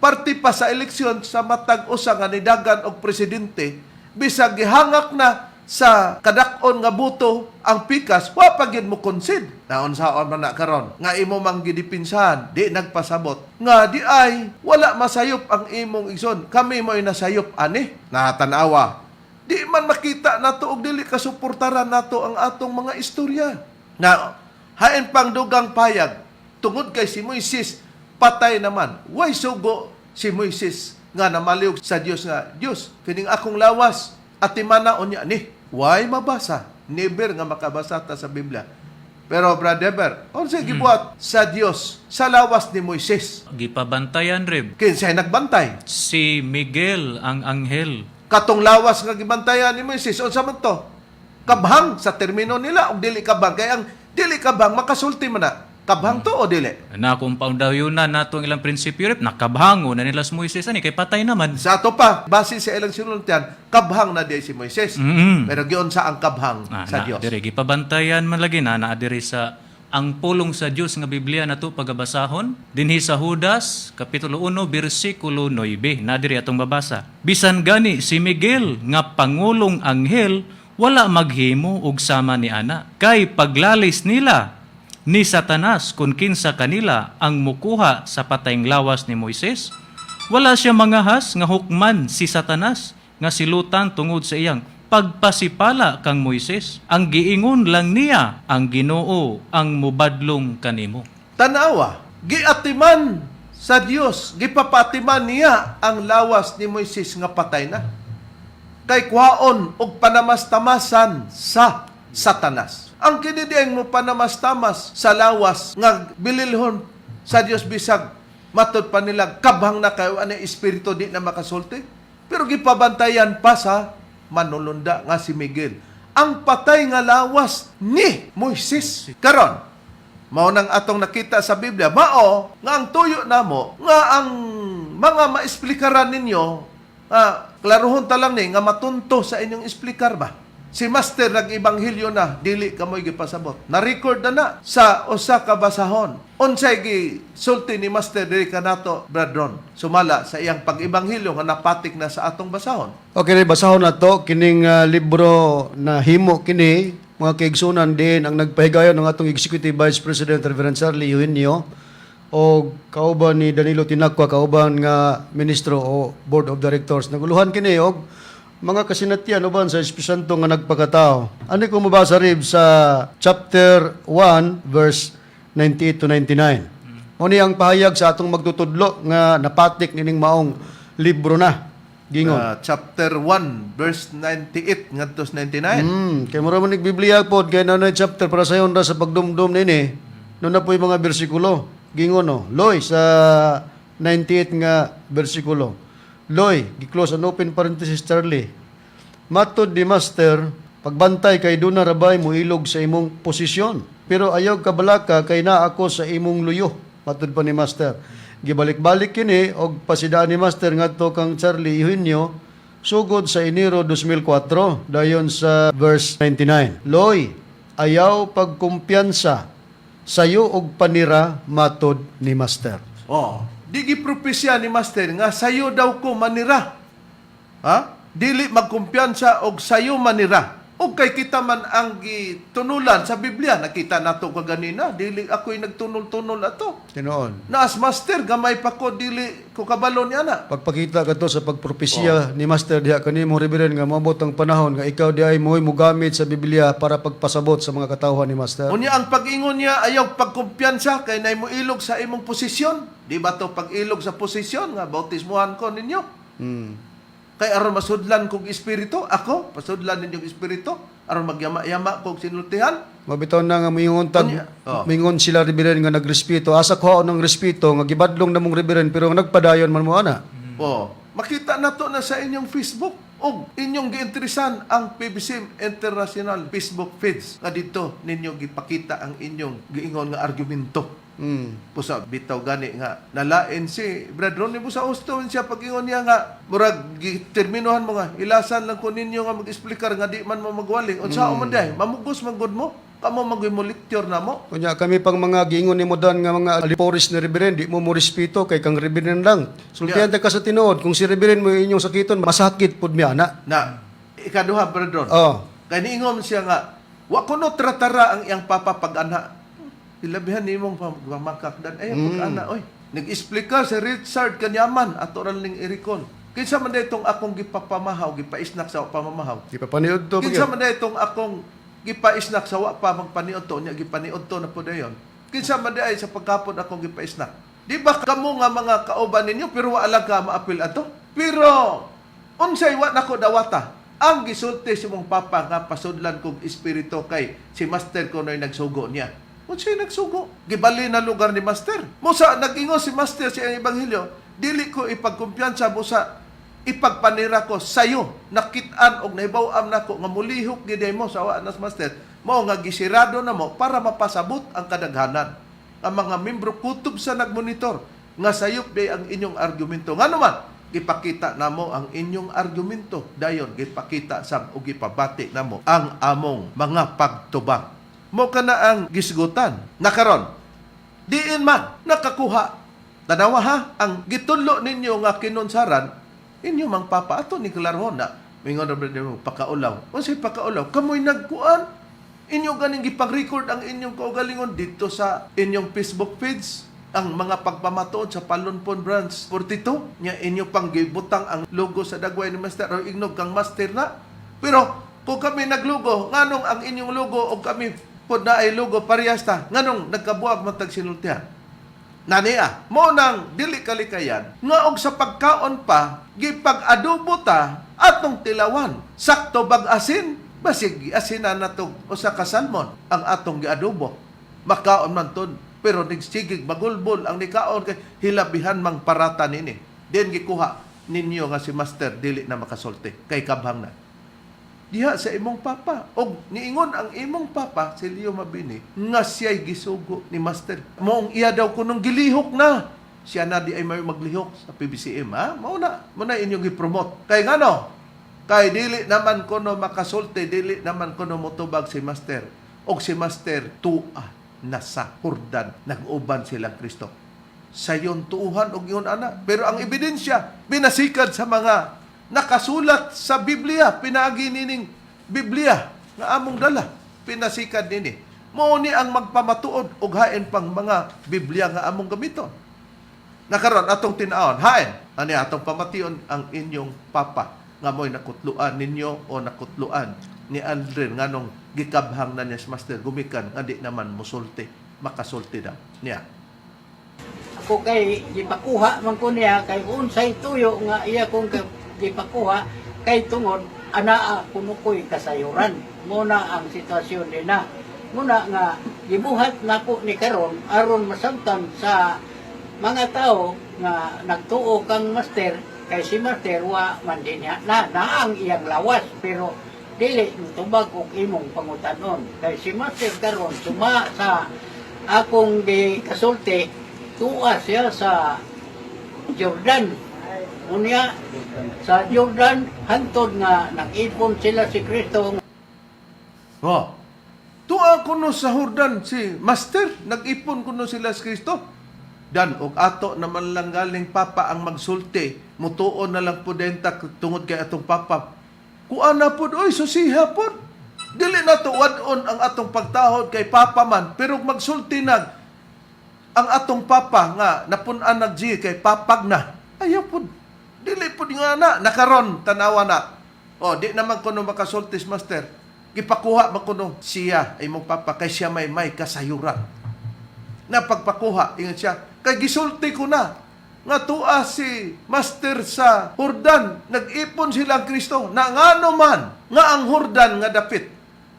parte pa sa eleksyon sa matag usa nga nidagan og presidente, bisag gihangak na sa kadak-on nga buto ang pikas, wa pa gyud mo concede. Naunsaon man na karon nga imo mang gidipinsahan, di nagpasabot nga di ay wala masayop ang imong igsoon. Kami mo'y nasayop ani. Natanawa, di man makita nato og dili kasuportaran nato ang atong mga istorya. Na hain pang dugang payag tungod kay si Moises patay naman. Way sugo si Moises nga namaliw sa Dios nga, "Dios, kining akong lawas atimana unya ni." Way mabasa. Never nga makabasa ta sa Biblia. Pero Brother Eber, unsay gibuhat sa Dios sa lawas ni Moises? Gipabantayan, Reb. Kinsay nagbantay? Si Miguel ang anghel. Katong lawas nga gibantayan ni Moises, unsa man to? Kabhang sa termino nila og dili kabhang? Kay ang dili kabhang makasulti man na. Kabhang to o dili? Na kung paundayunan nato ang ilang prinsipyo, Reb, nakabhango na nila si Moises ani kay patay naman. Sa ato pa, base sa ilang sinultian, kabhang na di si Moises. Pero giunsa ang kabhang sa Na, Dios? Dire gipabantayan man lagi na naa diri sa ang pulong sa Dios nga Biblia nato pagabasahon dinhi sa Judas kapitulo 1 bersikulo 9, na diri atong babasa. Bisan gani si Miguel nga pangulong anghel wala maghimo og sama ni ana kay paglalis nila ni Satanas kun kinsa kanila ang mukuha sa patayng lawas ni Moises, wala siya mangahas nga hukman si Satanas nga silutan tungod sa iyang pagpasipala kang Moises. Ang giingon lang niya, ang Ginoo ang mubadlong kanimo. Tanawa, giatiman sa Dios, gipapatiman niya ang lawas ni Moises nga patay na. Kay kuhaon og panamastamasan sa Satanas. Ang kini diay mo panamastamas sa lawas nga bililhon sa Dios bisag matud pa nila kabhang na kayo ani espiritu di na makasulti. Pero gipabantayan pa sa manulunda nga si Miguel. Ang patay nga lawas ni Moises. Karon, mao nang atong nakita sa Biblia, mao nga ang tuyo namo nga ang mga maesplikaran ninyo, klaruhon ta lang ni nga matunto sa inyong esplikar ba. Si Master nag-ebanghelyo na, dili kamoy gipasabot. Na-record na na sa usa ka basahon. Unsay gisulti ni Master diri kanato, Brad Ron, sumala sa iyang pag-ebanghelyo nga napatik na sa atong basahon. Okay, basahon na to kining libro na himo kini mga kaigsunan din ang nagpahigayon ng atong Executive Vice President Reverend Charlie Eugenio o kauban ni Danilo Tinacua, kauban nga ministro o Board of Directors. Naguluhan kini og mga kasinatian uban sa Espiritu Santo nga nagpakatao. Ano ko mabasa rib sa chapter 1 verse 98 to 99. Mao ni ang pahayag sa atong magtutudlo nga napatik nining maong libro na. Gingon. Chapter 1 verse 98 ngadto sa 99. Kay mura man nig Biblia pod kay nanay chapter para sayon ra sa pagdumdum nini. No na po'y mga bersikulo. Gingon no. Loy sa 98 nga bersikulo. Loy, gi-close and open parenthesis Charlie. Matod ni Master, pagbantay kay duna rabay moilog sa imong posisyon. Pero ayaw kabalaka kay naa ako sa imong luyo. Matod pa ni Master. Gibalik-balik kini og pasidaan ni Master ngadto kang Charlie Eugenio sugod sa Enero 2004 dayon sa verse 99. Loy, ayaw pagkumpiyansa sayo og panira matod ni Master. Oh, di gipropesya ni Master nga sayo daw ko manira. Ha? Dili magkumpiyansa og sayo manira. Og kay kita man ang gitunulan sa Biblia, nakita nato kaganina, dili ako'y nagtunol-tunol ato. Tinuod. Na as master gamay pa ko dili ko kabalo niya na. Pagpakita ka to sa pagpropesiya ni Master diha kanimo Reverend nga moabot ang panahon nga ikaw diay mo'y mogamit sa Biblia para pagpasabot sa mga katawhan ni Master. Unya ang pag-ingon niya ayaw pagkumpiyansa kay nay mo ilog sa imong posisyon. Di ba to pag-ilog sa posisyon nga bautismuhan ko ninyo? Kay aron masudlan kog espiritu, ako pasudlan ninyong espiritu aron magyama-yama kog sinultihan. Mabitaw na nga moingon tag Unya, oh. moingon sila Reverend nga nagrespeto. Asa ko ng respeto nga gibadlong na mong Reverend pero nagpadayon man mo ana. Oh, makita na to na sa inyong Facebook og inyong giinteresan ang PBCM International Facebook feeds nga dito ninyo gipakita ang inyong giingon nga argumento. Pusa bitaw gani nga nalain si Brad Ronnie busa husto siya pag-ingon niya nga murag giterminuhan mo nga ilasan lang ko ninyo nga mag-explicar nga di man mo magwaling unsa man day mamugos man gud mo kamo magimolektor na mo. Kunya kami pang mga giingon ni Modan nga mga aliporis ni Reverend, di mo mo respeto kay kang Reverend lang. Sultihan ta ka sa tinuod, kung si Reverend mo inyong sakiton, masakit pud mi ana. Na ikaduha, Brad Ron. Oh. Kay niingon siya nga wa kuno tratara ang iyang papa pag-ana. Ilabihan nimong pagmamakakdan ay pag-ana oy. Nag-explica si Richard Kanyaman ato ra ning i-recall. Kinsa man day itong akong gipapamahaw, gipaisnak sa pamamahaw. Di pa paniud to. Kinsa man day itong akong gipaisnak sa wa pa magpaniud to, nya gipaniud to na po dayon. Kinsa man day sa pagkapon akong gipaisnak. Di ba kamo nga mga kauban ninyo pero wa lang ka maapil ato? Pero unsay wa nako dawata? Ang gisulti si mong papa nga pasudlan kog espiritu kay si master ko no'y nagsugo niya. Unsay nagsugo? Gibali na lugar ni master. Musa nag-ingon si master sa iyang ebanghelyo, dili ko ipagkumpiyansa busa ipagpanira ko sayo nakit-an og nahibaw-am nako nga mulihok gid mo sa wa nas master mao nga gisirado na mo para mapasabot ang kadaghanan ang mga membro kutob sa nagmonitor nga sayop day ang inyong argumento ngano man gipakita namo ang inyong argumento dayon gipakita sab og gipabati namo ang among mga pagtubang mo kana ang gisgutan nakaron. Diin man nakakuha. Tanawa ha, ang gitudlo ninyo nga kinunsaran, inyo mang papa ato ni klarohon na mingon ra brother mo pakaulaw. Unsay pakaulaw? Kamoy nagkuan. Inyo ganing gipag-record ang inyong kaugalingon dito sa inyong Facebook page ang mga pagpamatuod sa Palunpon Branch 42 nya inyo pang gibutang ang logo sa dagway ni Master o ignog kang master na. Pero kung kami naglugo, nganong ang inyong logo o kami pod na ay logo parehas ta, nganong nagkabuag man tag sinultihan? Naniya, mo nang dili kalikayan, nga og sa pagkaon pa, gipag-adobo ta atong tilawan. Sakto bag asin, Basig asinan nato usa ka salmon ang atong giadobo. Makaon man ton, pero nagsigig magulbol ang nikaon kay hilabihan mang parata nini. Din gikuha ninyo nga si master dili na makasulti kay kabhang na. Diha sa imong papa. Og niingon ang imong papa, si Leo Mabini, nga siya'y gisugo ni master. Moong iya daw kunong gilihok na. Siya na di ay may maglihok sa PBCM, ha? Mao na, mao na inyong gipromote. Kay ngano? Kay dili naman kuno makasulti, dili naman kuno motubag si master. Og si master tua na sa Jordan, nag-uban silang Kristo. Sayon tuuhan og ingon ana. Pero ang ebidensya binasikad sa mga nakasulat sa Biblia, pinaagi nining Biblia nga among dala, pinasikad nini. Mao ni ang magpamatuod og hain pang mga Biblia nga among gamiton. Nakaron atong tin-awon, hain ani atong pamation ang inyong papa nga mo'y nakutluan ninyo o nakutluan ni Aldrin nganong gikabhang na niya si Master gumikan nga di naman musulti, makasulti daw niya. Ako kay gipakuha man ko niya kay unsay tuyo nga iya kong gipakuha kay tungod anaa kuno ko'y kasayuran. Muna ang sitwasyon nina. Muna nga gibuhat nako ni karon aron masabtan sa mga tao nga nagtuo kang master, kay si master wa man din niya na naang iyang lawas pero dili tubag og imong pangutanon, kay si master karon suma sa akong gikasulti, tuwa siya sa Jordan. Unya sa Jordan hantod nga nag-ipon sila si Kristo. Oh. Tuwa kuno sa Jordan si Master, nag-ipon kuno sila sa Kristo. Dan og ato naman lang galing papa ang magsulti, mutuon na lang pud ta tungod kay atong papa. Kuan na pud oy, susiha pud. Dili na to wad-on ang atong pagtahod kay papa man, pero magsulti nag ang atong papa nga napun-an nag G kay papag na. Ayaw pud. Dili pud nga na nakaron tanawa na. O di naman kuno makasultis master. Gipakuha man kuno siya ay imong papa kay siya may kasayuran. Na pagpakuha ingon siya kay gisulti ko na nga tua si master sa Jordan, nag-ipon sila ang Kristo na ngano man nga ang Jordan nga dapit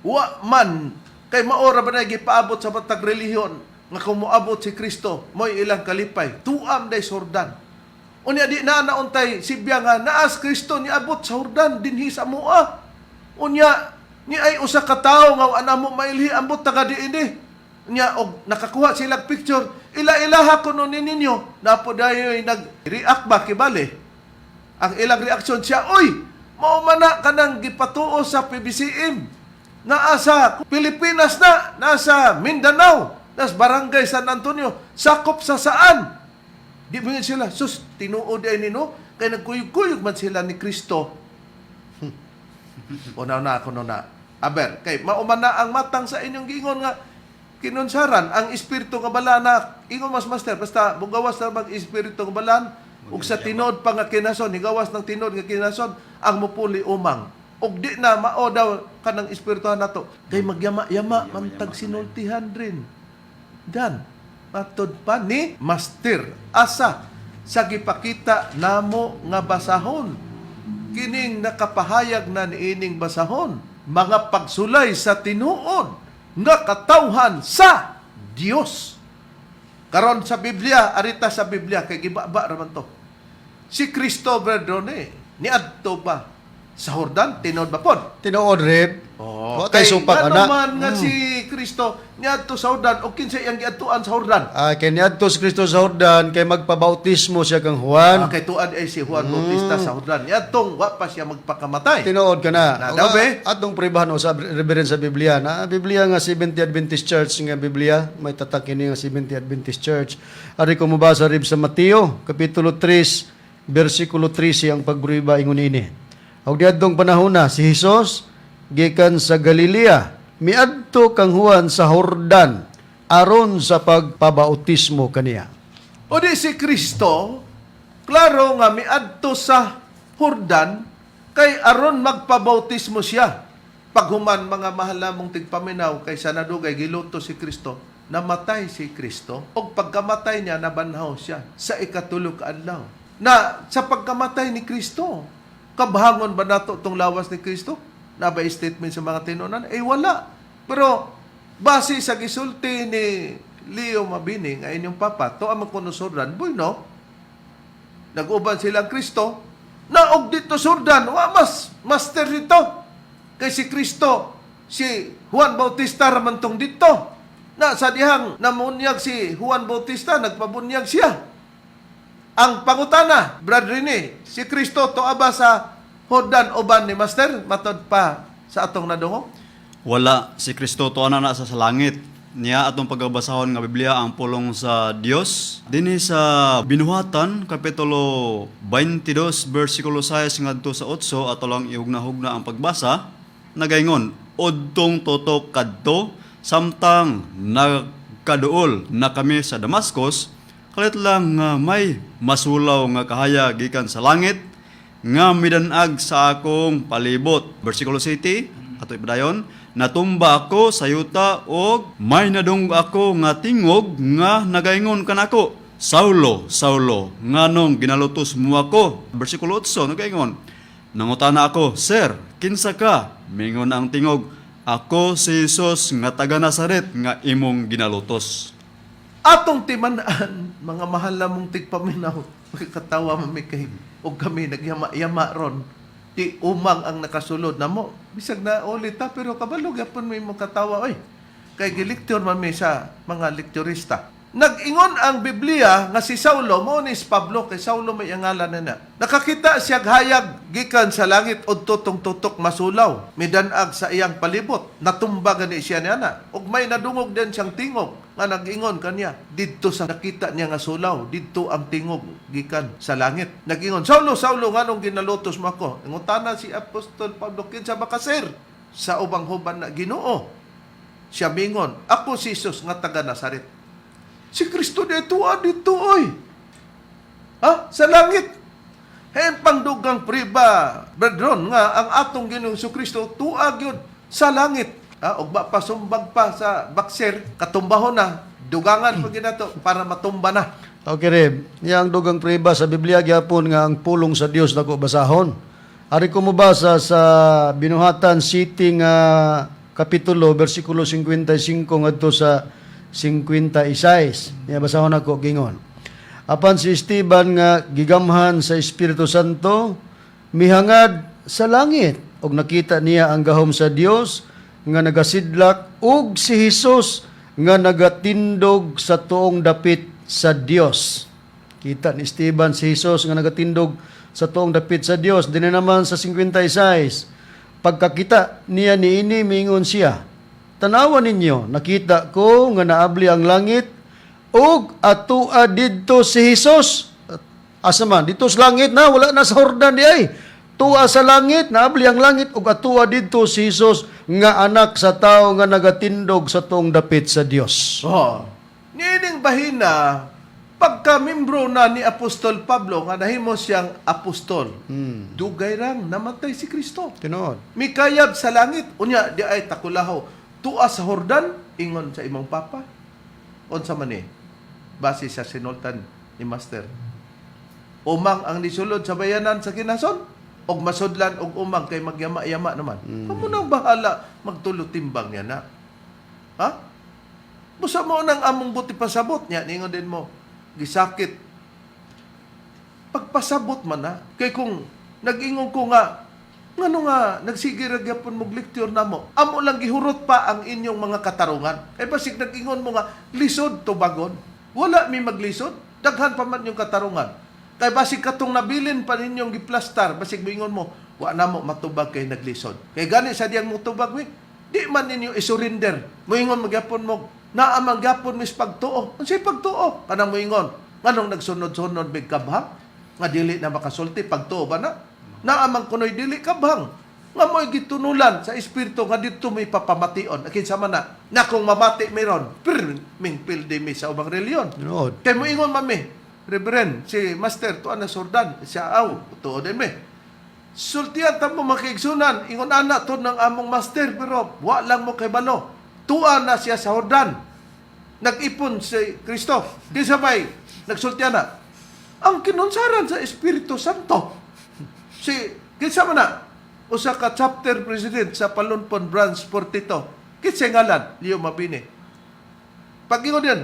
wa man kay maora ba na gipaabot sa matag relihiyon nga kung moabot si Kristo mo'y ilang kalipay tuam day sa Jordan. Unya di na nauntay sibya nga naas Kristo niabot sa Jordan dinhi sa mua. Unya ni ay usa ka tawo nga wa namo mailhi, ambot taga diini. Unya og nakakuha sila picture, ila-ilaha kuno ni ninyo napo dayoy nag-react ba kibali ang ilang reaksyon siya, "Uy, mao man na kanang gipatuo sa PBCM. Naa sa Pilipinas na, nasa Mindanao, nas Barangay San Antonio, sakop sa saan?" Di ba sila, sus, tinuod ay nino, kay nagkuyog-kuyog man sila ni Kristo. Una na ako na. Aber, kay mauman na ang matang sa inyong giingon nga kinunsaran ang espiritu nga balana, ingon mas master basta mugawas na mag espiritu nga balan ug sa tinuod pa nga kinason, higawas ng tinuod nga kinason ang mupuli umang ug di na mao daw kanang espirituhan nato kay magyama-yama man tag sinultihan rin dan matod pa ni master asa sa gipakita namo nga basahon, kining nakapahayag na niining basahon mga pagsulay sa tinuod nga katawhan sa Dios. Karon sa Biblia, arita sa Biblia kay gibaba ra man to. Si Kristo Berdone niadto ba sa Jordan, tinuod ba pod? Tinuod, Rip. Oh, Wa tay supak ngano ana. man nga si Kristo niadto sa Jordan o kinsa iyang giadtuan sa Jordan? Ah, kay niadto si Kristo sa Jordan kay magpabautismo siya kang Juan. Ah, kay tuad ay si Juan Bautista sa Jordan. Niadtong wa pa siya magpakamatay. Tinuod ka na. Na daw, be? Atong pribahan sa reverend sa Biblia na Biblia nga Seventh Adventist Church nga Biblia may tatak ini nga Seventh Adventist Church. Ari ko mobasa rib sa Mateo kapitulo 3 bersikulo 13 ang pagprueba ingon ini. Og diadtong panahona si Hesus gikan sa Galilea miadto kang Juan sa Jordan aron sa pagpabautismo kaniya. O di si Kristo, klaro nga miadto sa Jordan kay aron magpabautismo siya. Paghuman mga mahal namong tigpaminaw kay sa nadugay giluto si Kristo, namatay si Kristo og pagkamatay niya nabanhaw siya sa ikatulo ka adlaw. Na sa pagkamatay ni Kristo, kabhangon ba nato tong lawas ni Kristo? Na ba statement sa mga tinunan? Eh wala. Pero base sa gisulti ni Leo Mabini nga inyong papa, to ang magkuno Jordan, bueno, nag-uban silang Kristo, naog dito Jordan, wa mas master dito. Kay si Kristo, si Juan Bautista ramantong dito. Na sa dihang namunyag si Juan Bautista, nagpabunyag siya. Ang pangutana, Brad Rene, si Kristo to aba sa Jordan uban ni Master, matod pa sa atong nadungog? Wala si Kristo tuwa na sa langit. Niya atong pagabasahon nga Biblia ang pulong sa Dios. Dinhi sa Binuhatan kapitulo 22 bersikulo 6 ngadto sa 8, ato lang ihugna-hugna ang pagbasa. Nagaingon, "Udtong totok kadto samtang nagkaduol na kami sa Damascus, kalit lang nga may masulaw nga kahayag gikan sa langit nga midanag sa akong palibot." Versikulo 7, ato ipadayon, "Natumba ako sa yuta og may nadungog ako nga tingog nga nagaingon kanako, 'Saulo, Saulo, nganong ginalutos mo ako?'" Versikulo 8, nagaingon, "Nangutana ako, 'Sir, kinsa ka?' Mingon ang tingog, 'Ako si Jesus nga taga Nazaret nga imong ginalutos.'" Atong timan-an, mga mahal na mong tigpaminaw, katawa mami kay og kami nagyama-yama ron. Di umang ang nakasulod namo. Bisag na ulit ta, pero kabalo gyapon may mo katawa oy. Kay gilecture man mi sa mga lekturista. Nag-ingon ang Biblia nga si Saulo mo ni si Pablo, kay Saulo may ngalan na na. Nakakita siya hayag gikan sa langit udto tong tutok masulaw. Midanag sa iyang palibot. Natumba gani siya niya na. Ug may nadungog din siyang tingog nga nag-ingon kaniya didto sa nakita niya nga sulaw, didto ang tingog gikan sa langit. Nag-ingon, "Saulo, Saulo, nganong ginalutos mo ako?" Ngutana si Apostol Pablo, "Kinsa ba ka, sir?" Sa ubang huban na, "Ginoo." Siya mingon, "Ako si Jesus nga taga Nazaret." Si Kristo dito, ah, dito, oy. Ha? Sa langit. Hen pangdugang priba, brethren, nga ang atong Ginoong Kristo tuag yun sa langit. Ha? Og ba pasumbag pa sa bakser, katumbahon na, dugangan pa ginato para matumba na. Okay, Reb. Yang dugang priba sa Biblia gyapon nga ang pulong sa Dios nako basahon. Ari ko mobasa sa Binuhatan City nga kapitulo bersikulo 55 ngadto sa 56. Ya, basahon ako gingon. Apan si Esteban nga gigamhan sa Espiritu Santo mihangad sa langit og nakita niya ang gahom sa Dios nga nagasidlak ug si Hesus nga nagatindog sa tuong dapit sa Dios. Kita ni Esteban si Jesus nga nagatindog sa tuong dapit sa Dios. Dinhi naman sa 56. Pagkakita niya niini, mingon siya, "Tanawa ninyo, nakita ko nga naabli ang langit ug atua didto si Jesus." Asa man? Dito sa langit na, wala na sa Jordan di ay. Tua sa langit, naabli ang langit ug atua didto si Jesus nga anak sa tao nga nagatindog sa tuong dapit sa Dios. Oh. Niining bahina, pagka membro na ni Apostol Pablo, nga nahimo siyang apostol, dugay rang namatay si Kristo. Tinuod. Mikayab sa langit, unya di ay takulahaw. Tua sa Jordan, ingon sa imong papa. Unsa man ni? Base sa sinultan ni Master. Umang ang nisulod sa bayanan sa kinason, og masudlan og umang kay magyama-yama naman. Kamo nang bahala magtulo timbang niya na. Ha? Busa mo nang among buti pasabot niya, ningon din mo, gisakit. Pagpasabot man na, kay kung nag-ingon ko nga, ngano nga, nagsige ra gyapon mo lecture namo. Amo lang gihurot pa ang inyong mga katarungan. Kay basig nag-ingon mo nga, lisod tubagon. Wala mi maglisod, daghan pa man yung katarungan. Kay basig katong nabilin pa ninyong giplastar, basig moingon mo, wa na mo matubag kay naglisod. Kay gani sa diyang motubag mi, di man ninyo isurrender. Moingon magyapon mo, naa man gyapon mis pagtuo. Unsay pagtuo? Kanang moingon, nganong nagsunod-sunod mig kabhang? Nga dili na makasulti, pagtuo ba na? Naa man kunoy dili kabhang. Nga mo'y gitunulan sa espiritu nga didto may papamation. Akin sama na, na kung mamati meron, pir, ming pildi mi sa ubang reliyon. Tinuod. Kay moingon mami, Reverend, si Master, tuan na Jordan, siya aw, tuo din mi. Sultian ta mo makigsunan, ingon ana to ng among master, pero wa lang mo kay balo. Tua na siya sa Jordan. Nag-ipon si Kristo. Kinsa may nagsultian na? Ang kinunsaran sa Espiritu Santo. Si kinsa man na? Usa ka chapter president sa Palunpon Branch 42. Kinsay ngalan? Leo Mabini. Pag-ingon din,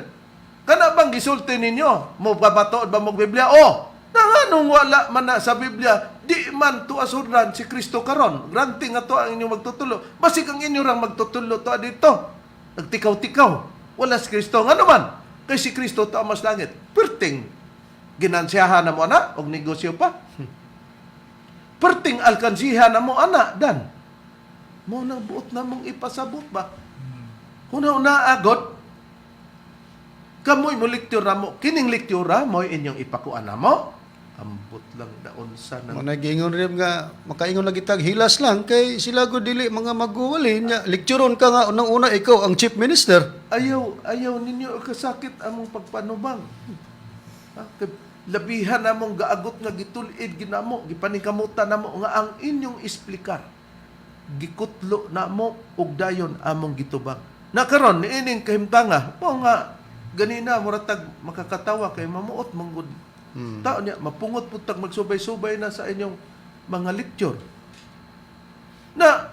kana bang gisulti ninyo? Mo babatood ba mong Biblia? Oh, na nganong wala man na sa Biblia, di man tuasuran si Kristo karon. Granting nga to ang inyong magtutulo. Basig ang inyo rang magtutulo to dito. Nagtikaw-tikaw. Wala si Kristo. Ngano man? Kay si Kristo to mas langit. Perting ginansiyahan na mo ana og negosyo pa. Perting alkansihan na mo ana dan. Mo nang buot na mong ipasabot ba? Una-una agod, kamoy mo lektura mo. Kining lektura mo'y inyong ipakuan na mo. Ambot lang daon sa nang Mo nagingon rin nga makaingon lagi tag hilas lang kay sila gud dili mga maghuwali nya lekturon ka nga unang una ikaw ang chief minister. Ayaw, ayaw ninyo kasakit among pagpanubang. Ha? Kay labihan namong gaagot nga gitulid ginamo, gipaningkamutan namo nga ang inyong isplikar. Gikutlo namo ug dayon among gitubang. Na karon niining kahimtanga, mo nga ganina muratag makakatawa kay mamuot manggod. Tao niya mapungot pud tag magsubay-subay na sa inyong mga lecture. Na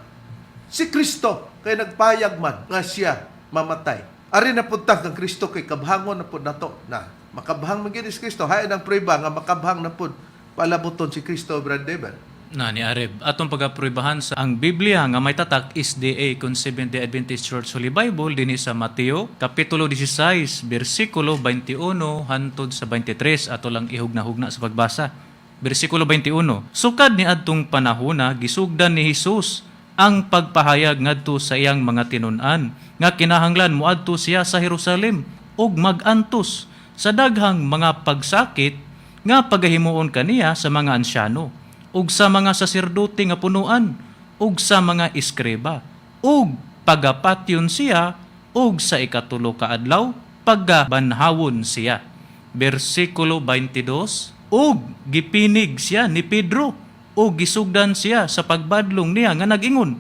si Kristo kay nagpayag man nga siya mamatay. Ari na pud ta kang Kristo kay kabhangon na pud nato na makabhang man gyud si Kristo. Hain ang prueba nga makabhang na pud palabuton si Kristo, Brad Dever. Na ni Areb, atong pagapruebahan sa ang Biblia nga may tatak SDA kon Seventh-day Adventist Church Holy Bible dinhi sa Mateo kapitulo 16 bersikulo 21 hantod sa 23 ato lang ihugna-hugna sa pagbasa. Bersikulo 21. Sukad ni adtong panahona gisugdan ni Hesus ang pagpahayag ngadto sa iyang mga tinun-an nga kinahanglan moadto siya sa Jerusalem ug magantos sa daghang mga pagsakit nga pagahimuon kaniya sa mga ansyano ug sa mga saserdote nga punuan ug sa mga iskriba ug pagapatyon siya ug sa ikatulo ka adlaw pagabanhawon siya. Bersikulo 22, ug gipinig siya ni Pedro ug gisugdan siya sa pagbadlong niya nga nag-ingon,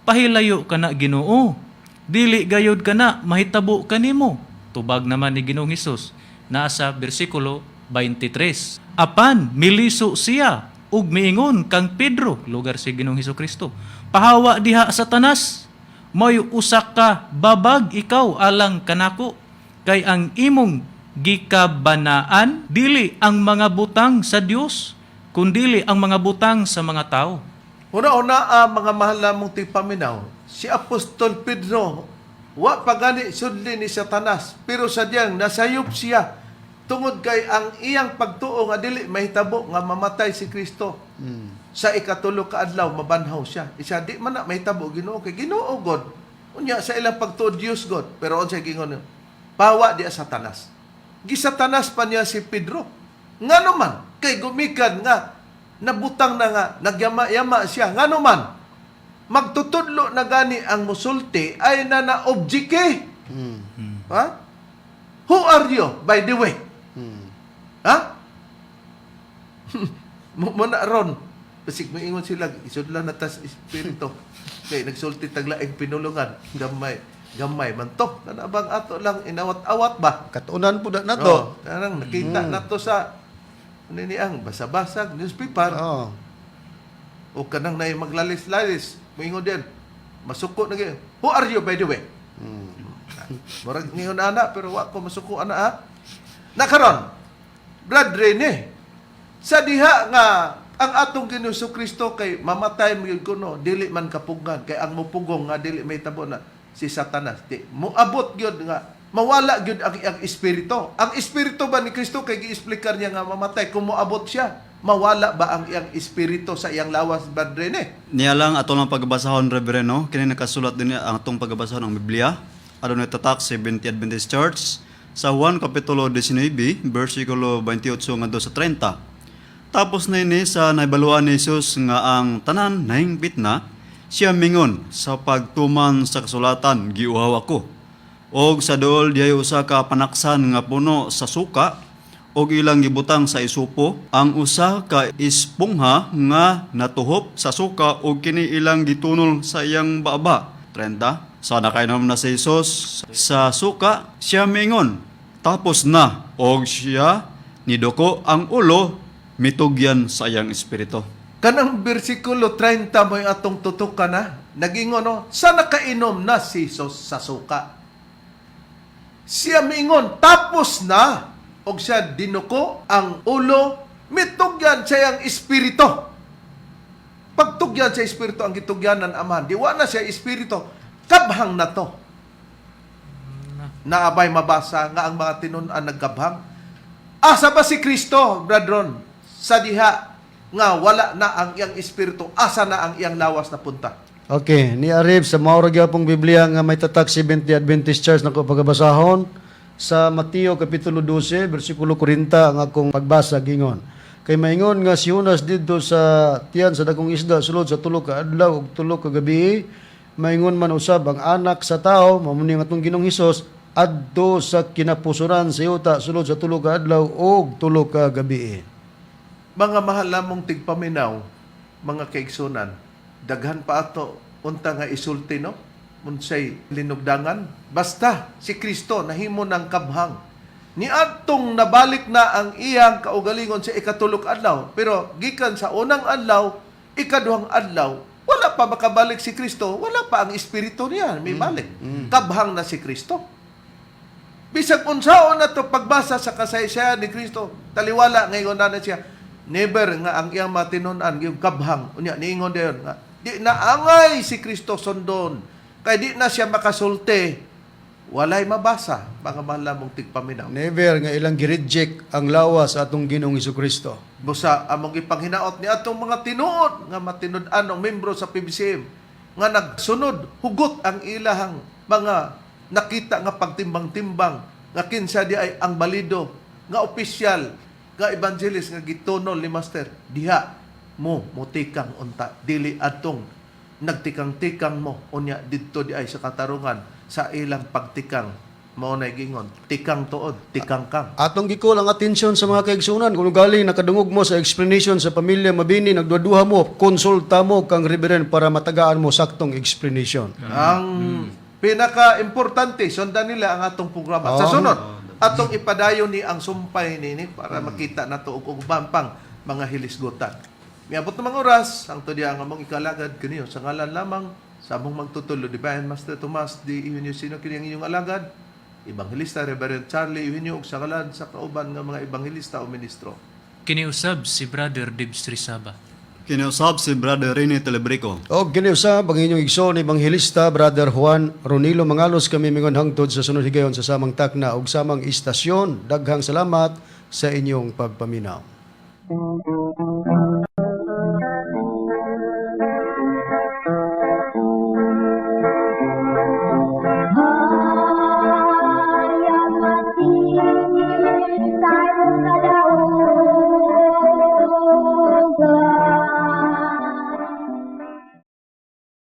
"Pahilayo ka na, Ginoo, dili gayod kana mahitabo kanimo." Tubag naman ni Ginoong Hesus naa sa bersikulo 23. Apan miliso siya ug miingon kang Pedro, lugar si Ginoong Hesus Kristo, "Pahawa diha, Satanas, may usa ka babag ikaw alang kanako, kay ang imong gikabanaan dili ang mga butang sa Dios kundili ang mga butang sa mga tao." Una-una, mga mahal namong tigpaminaw, si Apostol Pedro, wa pa gani sudli ni Satanas, pero sadyang nasayop siya tungod kay ang iyang pagtuo nga dili mahitabo nga mamatay si Kristo. Sa ikatulo ka adlaw mabanhaw siya. Isa di man na mahitabo, Ginoo, kay Ginoo God. Unya sa ilang pagtuo Dios God, pero unsay gingon? "Pawa di Satanas." Gisatanas pa niya si Pedro. Ngano man kay gumikan nga nabutang na nga nagyama-yama siya. Ngano man magtutudlo na gani ang musulti ay na na-objeke. Ha? Who are you, by the way? Ha? Mo na ron. Basig moingon sila, isudlan na tas espiritu. Kay nagsulti taglaing pinulungan, gamay, gamay man to. Kana bang ato lang inawat-awat ba? Katunan pud na to. Oo, kanang nakita na to sa ano ni ang basa-basag newspaper Oo. O kanang nay maglalis-lalis, moingon din. Masuko na gyud. "Who are you, by the way?" Murag ningon ana pero wa ko masuko ana ha. Nakaron, Brad Rene, sa diha nga ang atong Ginoong Kristo kay mamatay mo gyud kuno, dili man kapugan kay ang mupugong nga dili may tabo na si Satanas. Di moabot gyud nga mawala gyud ang espiritu. Ang espiritu ba ni Kristo kay giexplikar niya nga mamatay kung moabot siya, mawala ba ang iyang espiritu sa iyang lawas, Brad Rene? Niya lang ato lang pagbasahon, Reverendo, kini nakasulat din ang atong pagbasahon ang Biblia. Adunay tatak Seventh Adventist Church sa Juan kapitulo 19 bersikulo 28 ngadto sa 30. Tapos na ini sa naibaluan ni Jesus nga ang tanan nahingpit na, siya mingon, "Sa pagtuman sa kasulatan, giuhaw ako." Og sa dool dihay usa ka panaksan nga puno sa suka og ilang gibutang sa isupo ang usa ka espongha nga natuhop sa suka og kini ilang gitunol sa iyang baba. 30. Sa nakainom na si Jesus sa suka, siya mingon, "Tapos na," og siya niduko ang ulo, mitugyan sa iyang espiritu. Kanang bersikulo 30 mo'y atong tutukan na. Nagingon, no? Sa nakainom na si Jesus sa suka. Siya miingon, tapos na. Og siya dinuko ang ulo, mitugyan siya ang espiritu. Pagtugyan sa espiritu ang gitugyanan Amahan, di wa na siya espiritu, kabhang na to. Naabay mabasa nga ang mga tinun-an nagkabhang. Asa ba si Kristo, brethren? Sa diha nga wala na ang iyang espiritu, asa na ang iyang lawas na punta? Okay, ni Arif sa mao ra gyapong Biblia nga may tatak Seventh Day Adventist Church na ko pagabasahon sa Mateo kapitulo 12 bersikulo 40 ang akong pagbasa gingon. Kay maingon nga si Jonas didto sa tiyan sa dakong isda sulod sa 3 ka adlaw ug 3 ka gabi, maingon man usab ang anak sa tao, mao ni ang atong Ginoong Hesus, adto sa kinapusoran sa yuta sulod sa 3 ka adlaw ug 3 ka gabi. Mga mahal lamong tigpaminaw, mga kaigsunan, daghan pa ato unta nga isulti, no? Unsay linugdangan? Basta si Kristo nahimo ng kabhang. Niadtong nabalik na ang iyang kaugalingon sa ikatulok adlaw, pero gikan sa unang adlaw, ikaduhang adlaw, wala pa makabalik si Kristo, wala pa ang espiritu niya, may balik. Kabhang na si Kristo. Bisag unsaon na to pagbasa sa kasaysayan ni Kristo, taliwala ngayon na na siya. Never nga ang iyang matinunan yung kabhang. Unya niingon dayon nga di naangay si Kristo sundon. Kay di na siya makasulti. Walay mabasa mga mahal lamong tigpaminaw. Never nga ilang gi-reject ang lawas sa atong Ginoong Kristo. Busa among ipanghinaot ni atong mga tinuod nga matinud-an og membro sa PBCM nga nagsunod hugot ang ilahang mga nakita nga pagtimbang-timbang nga kinsa di ay ang balido nga opisyal nga evangelist nga gitunol ni master diha mo motikang unta, dili atong nagtikang-tikang mo unya didto di ay sa katarungan sa ilang pagtikang. Mao nay gingon, tikang tuod, tikang kang. Atong gikol ang atensyon sa mga kaigsunan. Kung galing nakadungog mo sa explanation sa pamilya Mabini, nagduduha mo, konsulta mo kang reverend para matagaan mo saktong explanation. Ang pinaka-importante, sundan nila ang atong programa. Sa sunod, atong ipadayon ni ang sumpay nini para makita nato og uban pang mga hilisgutan. Miabot na mga oras, ang tudya ang among ikalagad kaniyo sa ngalan lamang sa among magtutulo, Divine Master Tomas D. Eugenio Sino, kini ang inyong alagad, Evangelista Reverend Charlie Eugenio, ug sa ngalan sa kauban nga mga ebanghilista o ministro. Kiniusab si Brother Dibs Rizaba. Kinausap si Brother Rene Telebrico. O giniusab ang inyong igsoon ebanghelista Brother Juan Ronilo Mangalos, kami mingon hangtod sa sunod higayon sa samang takna ug samang istasyon. Daghang salamat sa inyong pagpaminaw.